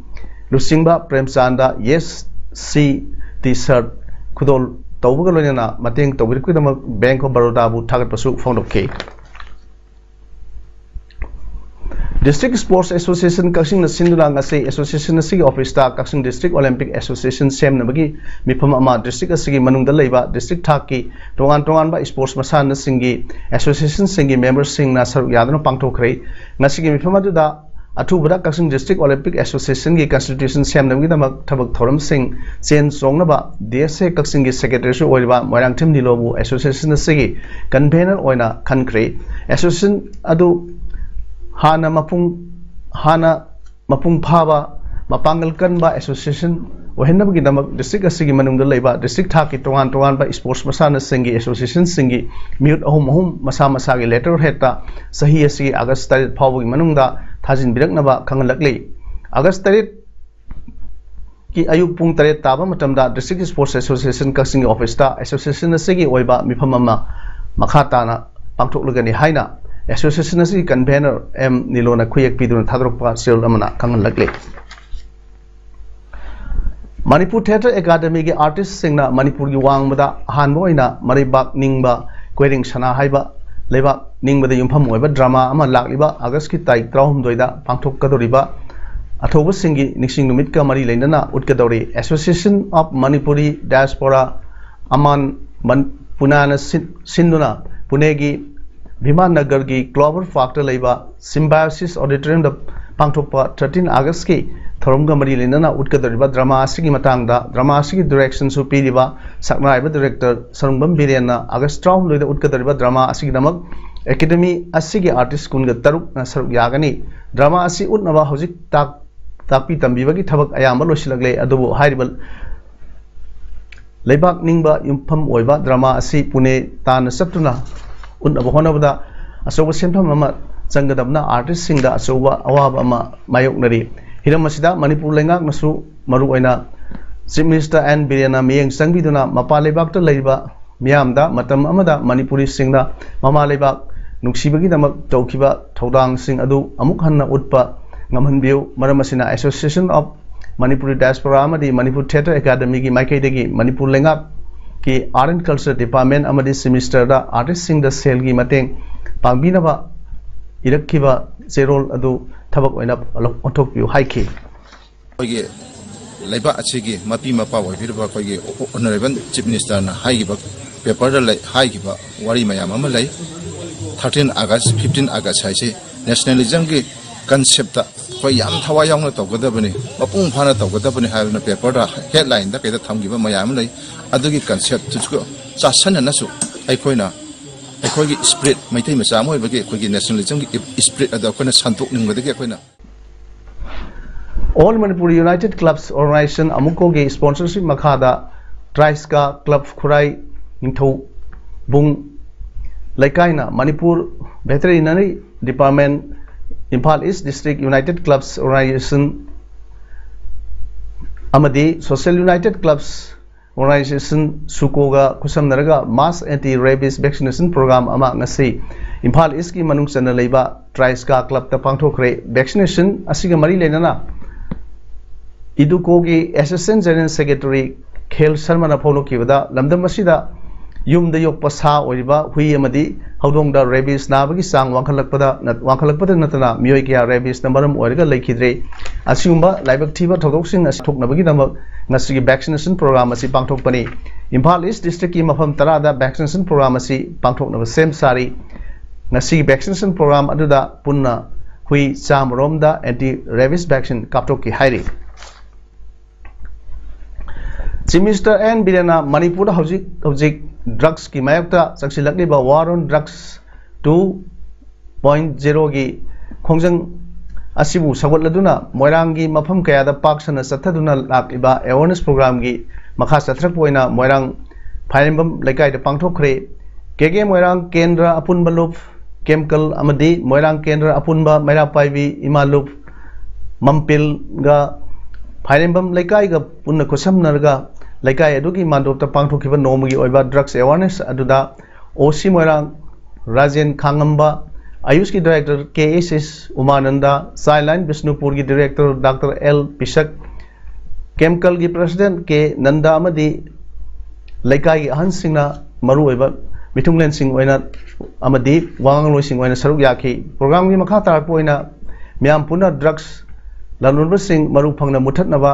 ꯂꯨꯆꯤꯡꯕ ꯄ꯭ꯔꯦꯝꯆꯥꯟꯗ Yes C T-shirt ꯈꯨꯗꯣꯜ ꯇꯧꯕꯒ ꯂꯣꯏꯅꯅ ꯃꯇꯦꯡ ꯇꯧꯕꯤꯔꯛꯄꯒꯤꯗꯃꯛ Bank of Barodaꯕꯨ ꯊꯥꯒꯠꯄꯁꯨ ꯐꯣꯡꯗꯣꯛꯈꯤ꯫ District Sports Association ꯀꯛꯆꯤꯡꯅ ꯁꯤꯟꯗꯨꯅ ꯉꯁꯤ association ꯑꯁꯤꯒꯤ officeꯇ ꯀꯛꯆꯤꯡ District Olympic Association ꯁꯦꯝꯅꯕꯒꯤ ꯃꯤꯐꯝ ꯑꯃ district ꯑꯁꯤꯒꯤ ꯃꯅꯨꯡꯗ ꯂꯩꯕ district ꯊꯥꯛꯀꯤ ꯇꯣꯉꯥꯟ ꯇꯣꯉꯥꯟꯕ sports ꯃꯁꯥꯟꯅꯁꯤꯡꯒꯤ associationꯁꯤꯡꯒꯤ memberꯁꯤꯡꯅ ꯁꯔꯨꯛ ꯌꯥꯗꯨꯅ ꯄꯥꯡꯊꯣꯛꯈ꯭ꯔꯦ꯫ ꯉꯁꯤꯒꯤ ꯃꯤꯐꯝ ꯑꯗꯨꯗ ꯑꯊꯨꯕꯗ ꯀꯛꯆꯤꯡ District Olympic Associationꯒꯤ constitution ꯁꯦꯝꯅꯕꯒꯤꯗꯃꯛ ꯊꯕꯛ ꯊꯧꯔꯝꯁꯤꯡ ꯆꯦꯟ ꯆꯣꯡꯅꯕ D S A ꯀꯛꯆꯤꯡꯒꯤ secretaryꯁꯨ ꯑꯣꯏꯔꯤꯕ ꯃꯣꯏꯔꯥꯡꯊꯦꯝ ꯅꯤꯂꯣꯕꯨ association ꯑꯁꯤꯒꯤ convener ꯑꯣꯏꯅ ꯈꯟꯈ꯭ꯔꯦ꯫ Association ꯑꯗꯨ ꯍꯥꯟꯅ ꯃꯄꯨꯡ ꯍꯥꯟꯅ ꯃꯄꯨꯡ ꯐꯥꯕ ꯃꯄꯥꯡꯒꯜ ꯀꯟꯕ association ꯑꯣꯏꯍꯟꯅꯕꯒꯤꯗꯃꯛ district ꯑꯁꯤꯒꯤ ꯃꯅꯨꯡꯗ ꯂꯩꯕ district ꯊꯥꯛꯀꯤ ꯇꯣꯉꯥꯟ ꯇꯣꯉꯥꯟꯕ sports ꯃꯁꯥꯟꯅꯁꯤꯡꯒꯤ associationꯁꯤꯡꯒꯤ ꯃꯤꯍꯨꯠ ꯑꯍꯨꯝ ꯑꯍꯨꯝ ꯃꯁꯥ ꯃꯁꯥꯒꯤ letterheadꯇ ꯆꯍꯤ ꯑꯁꯤꯒꯤ August ꯇꯔꯦꯠ ꯐꯥꯎꯕꯒꯤ ꯃꯅꯨꯡꯗ ꯊꯥꯖꯤꯟꯕꯤꯔꯛꯅꯕ ꯈꯪꯍꯜꯂꯛꯂꯤ꯫ August ꯇꯔꯦꯠꯀꯤ ꯑꯌꯨꯛ ꯄꯨꯡ ꯇꯔꯦꯠ ꯇꯥꯕ ꯃꯇꯝꯗ District Sports Association ꯀꯛꯆꯤꯡꯒꯤ officeꯇ association ꯑꯁꯤꯒꯤ ꯑꯣꯏꯕ ꯃꯤꯐꯝ ꯑꯃ ꯃꯈꯥ ꯇꯥꯅ ꯄꯥꯡꯊꯣꯛꯂꯒꯅꯤ ꯍꯥꯏꯅ association ꯑꯁꯤꯒꯤ convener M ꯅꯤꯂꯣꯅ ꯈꯨꯌꯦꯛ ꯄꯤꯗꯨꯅ ꯊꯥꯗꯣꯔꯛꯄ ꯆꯦꯔꯣꯜ ꯑꯃꯅ ꯈꯪꯍꯜꯂꯛꯂꯤ꯫ ꯃꯅꯤꯄꯨꯔ Theatre Academyꯒꯤ artistꯁꯤꯡꯅ ꯃꯅꯤꯄꯨꯔꯒꯤ ꯋꯥꯡꯃꯗ ꯑꯍꯥꯟꯕ ꯑꯣꯏꯅ ꯃꯔꯩꯕꯥꯛ ꯅꯤꯡꯕ ꯀꯣꯏꯔꯦꯡ ꯁꯅꯥ ꯍꯥꯏꯕ ꯂꯩꯕꯥꯛ ꯅꯤꯡꯕꯗ ꯌꯨꯝꯐꯝ ꯑꯣꯏꯕ drama ꯑꯃ ꯂꯥꯛꯂꯤꯕ Augustꯀꯤ ꯇꯥꯔꯤꯛ ꯇꯔꯥꯍꯨꯝꯗꯣꯏꯗ ꯄꯥꯡꯊꯣꯛꯀꯗꯧꯔꯤꯕ ꯑꯊꯧꯕꯁꯤꯡꯒꯤ ꯅꯤꯡꯁꯤꯡ ꯅꯨꯃꯤꯠꯀ ꯃꯔꯤ ꯂꯩꯅꯅ ꯎꯠꯀꯗꯧꯔꯤ꯫ Association of Manipuri Diaspora ꯑꯃꯥꯟ ꯃꯟ-, ꯄꯨꯅꯥꯅ ꯁꯤꯟ-, ꯁꯤꯟꯗꯨꯅ ꯄꯨꯅꯦꯒꯤ ꯚꯤꯃꯥꯟ ꯅꯒꯔꯒꯤ Clover Parkꯇ ꯂꯩꯕ Symbiosis Auditoriumꯗ ꯄꯥꯡꯊꯣꯛꯄ thirteen Augustꯀꯤ ꯊꯧꯔꯝꯒ ꯃꯔꯤ ꯂꯩꯅꯅ ꯎꯠꯀꯗꯧꯔꯤꯕ drama ꯑꯁꯤꯒꯤ ꯃꯇꯥꯡꯗ drama ꯑꯁꯤꯒꯤ directionꯁꯨ ꯄꯤꯔꯤꯕ ꯁꯛꯅꯥꯏꯕ director ꯁꯔꯨꯡꯕꯝ ꯕꯤꯔꯦꯟꯅ August ꯇꯔꯥꯍꯨꯝꯗꯣꯏꯗ ꯎꯠꯀꯗꯧꯔꯤꯕ drama ꯑꯁꯤꯒꯤꯗꯃꯛ academy ꯑꯁꯤꯒꯤ artist ꯀꯨꯟꯒ ꯇꯔꯨꯛꯅ ꯁꯔꯨꯛ ꯌꯥꯒꯅꯤ꯫ Drama ꯑꯁꯤ ꯎꯠꯅꯕ ꯍꯧꯖꯤꯛ ꯇꯥꯛ-, ꯇꯥꯛꯄꯤ ꯇꯝꯕꯤꯕꯒꯤ ꯊꯕꯛ ꯑꯌꯥꯝꯕ ꯂꯣꯏꯁꯤꯜꯂꯛꯂꯦ, ꯑꯗꯨꯕꯨ ꯍꯥꯏꯔꯤꯕ ꯂꯩꯕꯥꯛ ꯅꯤꯡꯕ ꯌꯨꯝꯐꯝ ꯑꯣꯏꯕ drama ꯑꯁꯤ ꯄꯨꯅꯦ ꯇꯥꯟꯅ ꯆꯠꯇꯨꯅ ꯎꯠꯅꯕ ꯍꯣꯠꯅꯕꯗ ꯑꯆꯧꯕ ꯁꯦꯟꯐꯝ ꯑꯃ ꯆꯪꯒꯗꯕꯅ artistꯁꯤꯡꯗ ꯑꯆꯧꯕ ꯑꯋꯥꯕ ꯑꯃ ꯃꯥꯌꯣꯛꯅꯔꯤ꯫ ꯍꯤꯔꯝ ꯑꯁꯤꯗ ꯃꯅꯤꯄꯨꯔ ꯂꯩꯉꯥꯛꯅꯁꯨ, ꯃꯔꯨꯑꯣꯏꯅ Chief Minister ꯑꯦꯟ ꯕꯤꯔꯦꯟꯅ ꯃꯤꯠꯌꯦꯡ ꯆꯪꯕꯤꯗꯨꯅ ꯃꯄꯥꯟ ꯂꯩꯕꯥꯛꯇ ꯂꯩꯔꯤꯕ ꯃꯤꯌꯥꯝꯗ ꯃꯇꯝ ꯑꯃꯗ ꯃꯅꯤꯄꯨꯔꯤꯁꯤꯡꯅ ꯃꯃꯥ ꯂꯩꯕꯥꯛ ꯅꯨꯡꯁꯤꯕꯒꯤꯗꯃꯛ ꯇꯧꯈꯤꯕ ꯊꯧꯗꯥꯡꯁꯤꯡ ꯑꯗꯨ ꯑꯃꯨꯛ ꯍꯟꯅ ꯎꯠꯄ ꯉꯝꯍꯟꯕꯤꯌꯨ꯫ ꯃꯔꯝ ꯑꯁꯤꯅ Association of Manipuri Diaspora ꯑꯃꯗꯤ Manipur Theatre Academyꯒꯤ ꯃꯥꯏꯀꯩꯗꯒꯤ ꯃꯅꯤꯄꯨꯔ ꯂꯩꯉꯥꯛꯀꯤ Art and Culture Department ꯑꯃꯗꯤ Chief Ministerꯗ artistꯁꯤꯡꯗ ꯁꯦꯜꯒꯤ ꯃꯇꯦꯡ ꯄꯥꯡꯕꯤꯅꯕ ꯏꯔꯛꯈꯤꯕ ꯆꯦꯔꯣꯜ ꯑꯗꯨ ꯊꯕꯛ ꯑꯣꯏꯅ ꯑꯣꯟꯊꯣꯛꯄꯤꯌꯨ ꯍꯥꯏꯈꯤ꯫ ꯑꯩꯈꯣꯏꯒꯤ ꯂꯩꯕꯥꯛ ꯑꯁꯤꯒꯤ ꯃꯄꯤ ꯃꯄꯥ ꯑꯣꯏꯕꯤꯔꯤꯕ ꯑꯩꯈꯣꯏꯒꯤ Honourable Chief Ministerꯅ ꯍꯥꯏꯈꯤꯕ, paperꯗ ꯂꯩ, ꯍꯥꯏꯈꯤꯕ ꯋꯥꯔꯤ ꯃꯌꯥꯝ ꯑꯃ ꯂꯩ꯫ Thirteen August, fifteen August ꯍꯥꯏꯁꯤ nationalismꯒꯤ conceptꯇ ꯑꯩꯈꯣꯏ ꯌꯥꯝ ꯊꯋꯥꯏ ꯌꯥꯎꯅ ꯇꯧꯒꯗꯕꯅꯤ, ꯃꯄꯨꯡ ꯐꯥꯅ ꯇꯧꯒꯗꯕꯅꯤ ꯍꯥꯏꯗꯅ paperꯗ headlineꯗ ꯀꯩꯗ ꯊꯝꯈꯤꯕ ꯃꯌꯥꯝ ꯑꯃ ꯂꯩ꯫ ꯑꯗꯨꯒꯤ conceptꯇꯨꯁꯨ ꯆꯥꯁꯟꯅꯅꯁꯨ ꯑꯩꯈꯣꯏꯅ ꯑꯩꯈꯣꯏꯒꯤ spirit, ꯃꯩꯇꯩ ꯃꯆꯥ ꯑꯃ ꯑꯣꯏꯕꯒꯤ ꯑꯩꯈꯣꯏꯒꯤ nationalismꯒꯤ spirit ꯑꯗꯣ ꯑꯩꯈꯣꯏꯅ ꯁꯟꯗꯣꯛꯅꯤꯡꯕꯗꯒꯤ ꯑꯩꯈꯣꯏꯅ All Manipur United Clubs Organization, AMUCOꯒꯤ sponsorship ꯃꯈꯥꯗ Triska Club ꯈꯨꯔꯥꯏ ꯅꯤꯡꯊꯧꯕꯨꯡ ꯂꯩꯀꯥꯏꯅ Manipur Veterinary Department, Imphal East District United Clubs Organization ꯑꯃꯗꯤ Social United Clubs Organization, SUCOꯒ ꯈꯨꯠꯁꯝꯅꯔꯒ mass anti rabies vaccination program ꯑꯃ ꯉꯁꯤ ꯏꯝꯐꯥꯜ ꯏꯁꯀꯤ ꯃꯅꯨꯡ ꯆꯟꯅ ꯂꯩꯕ Triska Clubꯇ ꯄꯥꯡꯊꯣꯛꯈ꯭ꯔꯦ꯫ Vaccination ꯑꯁꯤꯒ ꯃꯔꯤ ꯂꯩꯅꯅ ꯏꯗꯨꯀꯣꯒꯤ Assistant General Secretary ꯈꯦꯜ ꯁꯔꯃꯅ ꯐꯣꯡꯗꯣꯛꯈꯤꯕꯗ, ꯂꯝꯗꯝ ꯑꯁꯤꯗ ꯌꯨꯝꯗ ꯌꯣꯛꯄ ꯁꯥ ꯑꯣꯏꯔꯤꯕ ꯍꯨꯏ ꯑꯃꯗꯤ ꯍꯧꯗꯣꯡꯗ ꯔꯦꯕꯤꯁ ꯅꯥꯕꯒꯤ ꯆꯥꯡ ꯋꯥꯡꯈꯠꯂꯛꯄꯗ ꯋꯥꯡꯈꯠꯂꯛꯄꯗ ꯅꯠꯇꯅ ꯃꯤꯑꯣꯏ ꯀꯌꯥ ꯔꯦꯕꯤꯁꯅ ꯃꯔꯝ ꯑꯣꯏꯔꯒ ꯂꯩꯈꯤꯗ꯭ꯔꯦ꯫ ꯑꯁꯤꯒꯨꯝꯕ ꯂꯥꯏꯕꯛ ꯊꯤꯕ ꯊꯧꯗꯣꯛꯁꯤꯡ ꯑꯁꯤ ꯊꯣꯛꯅꯕꯒꯤꯗꯃꯛ ꯉꯁꯤꯒꯤ ꯚꯦꯛꯁꯤꯅꯦꯁꯟ ꯄ꯭ꯔꯣꯒ꯭ꯔꯥꯝ ꯑꯁꯤ ꯄꯥꯡꯊꯣꯛꯄꯅꯤ꯫ ꯏꯝꯐꯥꯜ ꯏꯁ ꯗꯤꯁꯇ꯭ꯔꯤꯛꯀꯤ ꯃꯐꯝ ꯇꯔꯥꯗ ꯚꯦꯛꯁꯤꯅꯦꯁꯟ ꯄ꯭ꯔꯣꯒ꯭ꯔꯥꯝ ꯑꯁꯤ ꯄꯥꯡꯊꯣꯛꯅꯕ ꯁꯦꯝ ꯁꯥꯔꯤ꯫ ꯉꯁꯤꯒꯤ ꯚꯦꯛꯁꯤꯅꯦꯁꯟ ꯄ꯭ꯔꯣꯒ꯭ꯔꯥꯝ ꯑꯗꯨꯗ ꯄꯨꯟꯅ ꯍꯨꯏ ꯆꯥꯝꯃꯔꯣꯝꯗ ꯑꯦꯟꯇꯤ ꯔꯦꯕꯤꯁ ꯚꯦꯛꯁꯤꯟ ꯀꯥꯞꯊꯣꯛꯈꯤ ꯍꯥꯏꯔꯤ꯫ ꯆꯤꯐ ꯃꯤꯅꯤꯁꯇꯔ ꯑꯦꯟ ꯕꯤꯔꯦꯟꯅ ꯃꯅꯤꯄꯨꯔꯗ ꯍꯧꯖꯤꯛ ꯍꯧꯖꯤꯛ ꯗ꯭ꯔꯛꯁꯀꯤ ꯃꯥꯌꯣꯛꯇ ꯆꯪꯁꯤꯜꯂꯛꯂꯤꯕ ꯋꯥꯔ ꯑꯣꯟ ꯗ꯭ꯔꯛꯁ ꯇꯨ ꯄꯣꯏꯟꯠ ꯖꯦꯔꯣꯒꯤ ꯈꯣꯡꯖꯪ ꯑꯁꯤꯕꯨ ꯁꯧꯒꯠꯂꯗꯨꯅ ꯃꯣꯏꯔꯥꯡꯒꯤ ꯃꯐꯝ ꯀꯌꯥꯗ ꯄꯥꯛ ꯁꯟꯅ ꯆꯠꯊꯗꯨꯅ ꯂꯥꯛꯂꯤꯕ ꯑꯦꯋꯥꯔꯅꯦꯁ ꯄ꯭ꯔꯣꯒ꯭ꯔꯥꯝꯒꯤ ꯃꯈꯥ ꯆꯠꯊꯔꯛꯄ ꯑꯣꯏꯅ ꯃꯣꯏꯔꯥꯡ ꯐꯥꯏꯔꯦꯝꯕꯝ ꯂꯩꯀꯥꯏꯗ ꯄꯥꯡꯊꯣꯛꯈ꯭ꯔꯦ꯫ ꯀꯦ ꯀꯦ ꯃꯣꯏꯔꯥꯡ ꯀꯦꯟꯗ꯭ꯔ ꯑꯄꯨꯟꯕ ꯂꯨꯞ, ꯀꯦꯝꯀꯜ ꯑꯃꯗꯤ ꯃꯣꯏꯔꯥꯡ ꯀꯦꯟꯗ꯭ꯔ ꯑꯄꯨꯟꯕ ꯃꯩꯔꯥ ꯄꯥꯏꯕꯤ ꯏꯃꯥ ꯂꯨꯞ, ꯃꯝꯄꯤꯜꯒ ꯐꯥꯏꯔꯦꯝꯕꯝ ꯂꯩꯀꯥꯏꯒ ꯄꯨꯟꯅ ꯈꯨꯠꯁꯝꯅꯔꯒ ꯂꯩꯀꯥꯏ ꯑꯗꯨꯒꯤ ꯃꯥꯟꯗꯣꯞꯇ ꯄꯥꯡꯊꯣꯛꯈꯤꯕ ꯅꯣꯡꯃꯒꯤ ꯑꯣꯏꯕ ꯗ꯭ꯔꯛꯁ ꯑꯦꯋꯥꯔꯅꯦꯁ ꯑꯗꯨꯗ ꯑꯣ ꯁꯤ ꯃꯣꯏꯔꯥꯡ, ꯔꯥꯖꯦꯟ ꯈꯥꯉꯝꯕ, ꯑꯌꯨꯁꯀꯤ director K S S Umananda, child line ꯕꯤꯁꯅꯨꯄꯨꯔꯒꯤ ꯗꯥꯏꯔꯦꯛꯇꯔ ꯗꯥꯛꯇꯔ ꯑꯦꯜ ꯄꯤꯁꯛ, ꯀꯦꯝꯀꯜꯒꯤ ꯄ꯭ꯔꯁꯤꯗꯦꯟꯠ ꯀꯦ ꯅꯟꯗ ꯑꯃꯗꯤ ꯂꯩꯀꯥꯏꯒꯤ ꯑꯍꯟꯁꯤꯡꯅ ꯃꯔꯨꯑꯣꯏꯕ ꯃꯤꯊꯨꯡꯂꯦꯟꯁꯤꯡ ꯑꯣꯏꯅ ꯑꯃꯗꯤ ꯋꯥꯉꯥꯡꯂꯣꯏꯁꯤꯡ ꯑꯣꯏꯅ ꯁꯔꯨꯛ ꯌꯥꯈꯤ꯫ ꯄ꯭ꯔꯣꯒ꯭ꯔꯥꯝꯒꯤ ꯃꯈꯥ ꯇꯥꯔꯛꯄ ꯑꯣꯏꯅ ꯃꯤꯌꯥꯝ ꯄꯨꯟꯅ ꯗ꯭ꯔꯛꯁ ꯂꯂꯣꯟꯕꯁꯤꯡ ꯃꯔꯨ ꯐꯪꯅ ꯃꯨꯠꯊꯠꯅꯕ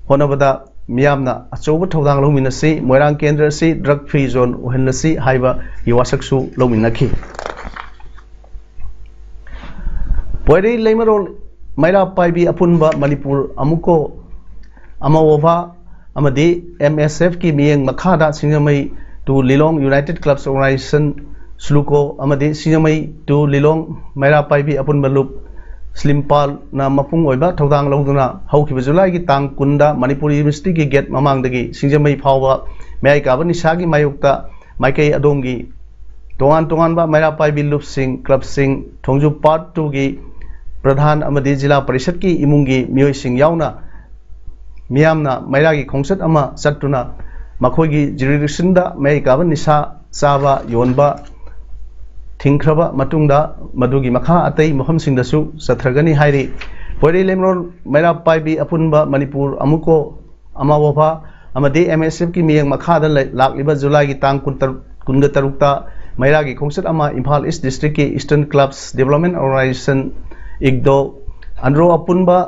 ꯍꯣꯠꯅꯕꯗ ꯃꯤꯌꯥꯝꯅ ꯑꯆꯧꯕ ꯊꯧꯗꯥꯡ ꯂꯧꯃꯤꯟꯅꯁꯤ꯫ ꯃꯣꯏꯔꯥꯡ ꯀꯦꯟꯗ꯭ꯔ ꯑꯁꯤ ꯗ꯭ꯔꯒ ꯐ꯭ꯔꯤ ꯖꯣꯟ ꯑꯣꯏꯍꯜꯂꯁꯤ ꯍꯥꯏꯕꯒꯤ ꯋꯥꯁꯛꯁꯨ ꯂꯧꯃꯤꯟꯅꯈꯤ꯫ ꯄꯣꯏꯔꯩ ꯂꯩꯃꯔꯣꯜ ꯃꯩꯔꯥ ꯄꯥꯏꯕꯤ ꯑꯄꯨꯟꯕ ꯃꯅꯤꯄꯨꯔ ꯑꯃꯨꯛꯀꯣ ꯑꯃꯑꯣꯚꯥ ꯑꯃꯗꯤ ꯑꯦꯝ ꯑꯦꯁ ꯑꯦꯐꯀꯤ ꯃꯤꯠꯌꯦꯡ ꯃꯈꯥꯗ ꯁꯤꯡꯖꯃꯩ ꯇꯨ ꯂꯤꯂꯣꯡ ꯌꯨꯅꯥꯏꯇꯦꯠ ꯀ꯭ꯂꯕꯁ ꯑꯣꯔꯒꯅꯥꯏꯖꯦꯁꯟ, ꯁ꯭ꯂꯨꯀꯣ, ꯑꯃꯗꯤ ꯁꯤꯡꯖꯃꯩ ꯇꯨ ꯂꯤꯂꯣꯡ ꯃꯩꯔꯥ ꯄꯥꯏꯕꯤ ꯑꯄꯨꯟꯕ ꯂꯨꯞ, ꯁ꯭ꯂꯤꯝꯄꯥꯜꯅ ꯃꯄꯨꯡ ꯑꯣꯏꯕ ꯊꯧꯗꯥꯡ ꯂꯧꯗꯨꯅ ꯍꯧꯈꯤꯕ ꯖꯨꯂꯥꯏꯒꯤ ꯇꯥꯡ ꯀꯨꯟꯗ ꯃꯅꯤꯄꯨꯔ ꯌꯨꯅꯤꯚꯔꯁꯤꯇꯤꯒꯤ ꯒꯦꯠ ꯃꯃꯥꯡꯗꯒꯤ ꯁꯤꯡꯖꯃꯩ ꯐꯥꯎꯕ ꯃꯌꯥꯏ ꯀꯥꯕ ꯅꯤꯁꯥꯒꯤ ꯃꯥꯌꯣꯛꯇ ꯃꯥꯏꯀꯩ ꯑꯗꯣꯝꯒꯤ ꯇꯣꯉꯥꯟ ꯇꯣꯉꯥꯟꯕ ꯃꯩꯔꯥ ꯄꯥꯏꯕꯤ ꯂꯨꯞꯁꯤꯡ, ꯀ꯭ꯂꯕꯁꯤꯡ, ꯊꯣꯡꯖꯨ ꯄꯥꯔꯠ ꯇꯨꯒꯤ ꯄ꯭ꯔꯙꯥꯟ ꯑꯃꯗꯤ ꯖꯤꯂꯥ ꯄꯔꯤꯁꯠꯀꯤ ꯏꯃꯨꯡꯒꯤ ꯃꯤꯑꯣꯏꯁꯤꯡ ꯌꯥꯎꯅ ꯃꯤꯌꯥꯝꯅ ꯃꯩꯔꯥꯒꯤ ꯈꯣꯡꯆꯠ ꯑꯃ ꯆꯠꯇꯨꯅ ꯃꯈꯣꯏꯒꯤ ꯖꯨꯔꯤꯗꯤꯛꯁꯟꯗ ꯃꯌꯥꯏ ꯀꯥꯕ ꯅꯤꯁꯥ ꯆꯥꯕ, ꯌꯣꯟꯕ ꯊꯤꯡꯈ꯭ꯔꯕ ꯃꯇꯨꯡꯗ ꯃꯗꯨꯒꯤ ꯃꯈꯥ ꯑꯇꯩ ꯃꯐꯝꯁꯤꯡꯗꯁꯨ ꯆꯠꯊꯒꯅꯤ ꯍꯥꯏꯔꯤ꯫ ꯄꯣꯏꯔꯩ ꯂꯩꯃꯔꯣꯜ ꯃꯩꯔꯥ ꯄꯥꯏꯕꯤ ꯑꯄꯨꯟꯕ ꯃꯅꯤꯄꯨꯔ ꯑꯃꯨꯛꯀꯣ ꯑꯃꯑꯣꯚꯥ ꯑꯃꯗꯤ ꯑꯦꯝ ꯑꯦꯁ ꯑꯦꯐꯀꯤ ꯃꯤꯠꯌꯦꯡ ꯃꯈꯥꯗ ꯂꯩ-, ꯂꯥꯛꯂꯤꯕ ꯖꯨꯂꯥꯏꯒꯤ ꯇꯥꯡ ꯀꯨꯟꯇꯔꯨꯛ, ꯀꯨꯟꯒ ꯇꯔꯨꯛꯇ ꯃꯩꯔꯥꯒꯤ ꯈꯣꯡꯆꯠ ꯑꯃ ꯏꯝꯐꯥꯜ ꯏꯁ ꯗꯤꯁꯇ꯭ꯔꯤꯛꯀꯤ Eastern Clubs Development Organisation, ꯏꯒꯗꯣ, Andro ꯑꯄꯨꯟꯕ,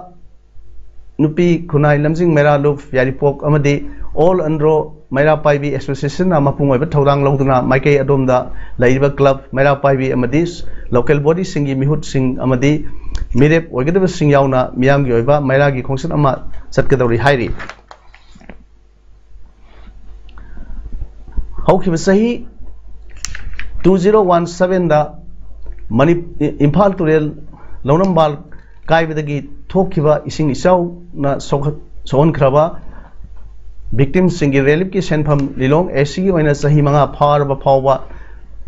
ꯅꯨꯄꯤ ꯈꯨꯟꯅꯥꯏ ꯂꯝꯖꯤꯡ ꯃꯩꯔꯥ ꯂꯨꯞ ꯌꯥꯏꯔꯤꯄꯣꯛ ꯑꯃꯗꯤ All Andro ꯃꯩꯔꯥ ꯄꯥꯏꯕꯤ Associationꯅ ꯃꯄꯨꯡ ꯑꯣꯏꯕ ꯊꯧꯗꯥꯡ ꯂꯧꯗꯨꯅ ꯃꯥꯏꯀꯩ ꯑꯗꯣꯝꯗ ꯂꯩꯔꯤꯕ club, ꯃꯩꯔꯥ ꯄꯥꯏꯕꯤ ꯑꯃꯗꯤ local bodyꯁꯤꯡꯒꯤ ꯃꯤꯍꯨꯠꯁꯤꯡ ꯑꯃꯗꯤ ꯃꯤꯔꯦꯞ ꯑꯣꯏꯒꯗꯕꯁꯤꯡ ꯌꯥꯎꯅ ꯃꯤꯌꯥꯝꯒꯤ ꯑꯣꯏꯕ ꯃꯩꯔꯥꯒꯤ ꯈꯣꯡꯆꯠ ꯑꯃ ꯆꯠꯀꯗꯧꯔꯤ ꯍꯥꯏꯔꯤ꯫ ꯍꯧꯈꯤꯕ ꯆꯍꯤ two zero one sevenꯗ ꯃꯅꯤ-, ꯏꯝꯐꯥꯜ ꯇꯨꯔꯦꯜ ꯂꯧꯅꯝꯕꯥꯜ ꯀꯥꯏꯕꯗꯒꯤ ꯊꯣꯛꯈꯤꯕ ꯏꯁꯤꯡ ꯏꯆꯥꯎꯅ ꯁꯣꯛꯍ-, ꯁꯣꯛꯍꯟꯈ꯭ꯔꯕ victimꯁꯤꯡꯒꯤ reliefꯀꯤ ꯁꯦꯟꯐꯝ ꯂꯤꯂꯣꯡ ACꯒꯤ ꯑꯣꯏꯅ ꯆꯍꯤ ꯃꯉꯥ ꯐꯥꯔꯕ ꯐꯥꯎꯕ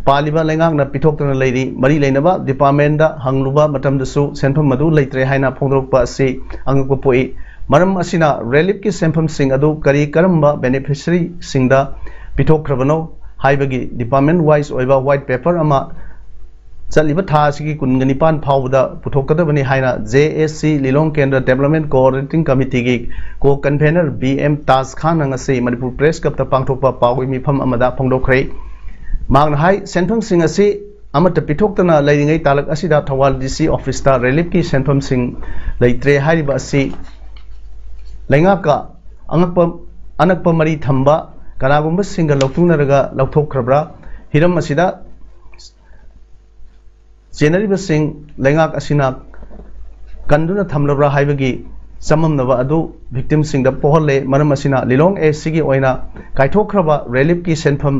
ꯄꯥꯜꯂꯤꯕ ꯂꯩꯉꯥꯛꯅ ꯄꯤꯊꯣꯛꯇꯅ ꯂꯩꯔꯤ꯫ ꯃꯔꯤ ꯂꯩꯅꯕ departmentꯗ ꯍꯪꯂꯨꯕ ꯃꯇꯝꯗꯁꯨ ꯁꯦꯟꯐꯝ ꯑꯗꯨ ꯂꯩꯇ꯭ꯔꯦ ꯍꯥꯏꯅ ꯐꯣꯡꯗꯣꯔꯛꯄ ꯑꯁꯤ ꯑꯉꯛꯄ ꯄꯣꯛꯏ꯫ ꯃꯔꯝ ꯑꯁꯤꯅ reliefꯀꯤ ꯁꯦꯟꯐꯝꯁꯤꯡ ꯑꯗꯨ ꯀꯔꯤ ꯀꯔꯝꯕ beneficiaryꯁꯤꯡꯗ ꯄꯤꯊꯣꯛꯈ꯭ꯔꯕꯅꯣ ꯍꯥꯏꯕꯒꯤ department wise ꯑꯣꯏꯕ white paper ꯑꯃ ꯆꯠꯂꯤꯕ ꯊꯥ ꯑꯁꯤꯒꯤ ꯀꯨꯟꯒ ꯅꯤꯄꯥꯟ ꯐꯥꯎꯕꯗ ꯄꯨꯊꯣꯛꯀꯗꯕꯅꯤ ꯍꯥꯏꯅ JAC ꯂꯤꯂꯣꯡ ꯀꯦꯟꯗ꯭ꯔ Development Coordinating Committeeꯒꯤ co-convener ꯕꯤ ꯑꯦꯝ ꯇꯥꯖ ꯈꯥꯟꯅ ꯉꯁꯤ ꯃꯅꯤꯄꯨꯔ Press Clubꯇ ꯄꯥꯡꯊꯣꯛꯄ ꯄꯥꯎꯒꯤ ꯃꯤꯐꯝ ꯑꯃꯗ ꯐꯣꯡꯗꯣꯛꯈ꯭ꯔꯦ꯫ ꯃꯍꯥꯛꯅ ꯍꯥꯏ, ꯁꯦꯟꯐꯝꯁꯤꯡ ꯑꯁꯤ ꯑꯃꯠꯇ ꯄꯤꯊꯣꯛꯇꯅ ꯂꯩꯔꯤꯉꯩ ꯇꯥꯂꯛ ꯑꯁꯤꯗ ꯊꯧꯕꯥꯜ DC officeꯇ reliefꯀꯤ ꯁꯦꯟꯐꯝꯁꯤꯡ ꯂꯩꯇ꯭ꯔꯦ ꯍꯥꯏꯔꯤꯕ ꯑꯁꯤ ꯂꯩꯉꯥꯛꯀ ꯑꯉꯛꯄ, ꯑꯅꯛꯄ ꯃꯔꯤ ꯊꯝꯕ ꯀꯅꯥꯒꯨꯝꯕꯁꯤꯡꯒ ꯂꯧꯊꯣꯛꯅꯔꯒ ꯂꯧꯊꯣꯛꯈ꯭ꯔꯕ꯭ꯔꯥ? ꯍꯤꯔꯝ ꯑꯁꯤꯗ ꯆꯦꯟꯅꯔꯤꯕꯁꯤꯡ ꯂꯩꯉꯥꯛ ꯑꯁꯤꯅ ꯀꯟꯗꯨꯅ ꯊꯝꯂꯕ꯭ꯔꯥ ꯍꯥꯏꯕꯒꯤ ꯆꯃꯝꯅꯕ ꯑꯗꯨ victimꯁꯤꯡꯗ ꯄꯣꯛꯍꯜꯂꯦ꯫ ꯃꯔꯝ ꯑꯁꯤꯅ ꯂꯤꯂꯣꯡ ACꯒꯤ ꯑꯣꯏꯅ ꯀꯥꯏꯊꯣꯛꯈ꯭ꯔꯕ reliefꯀꯤ ꯁꯦꯟꯐꯝ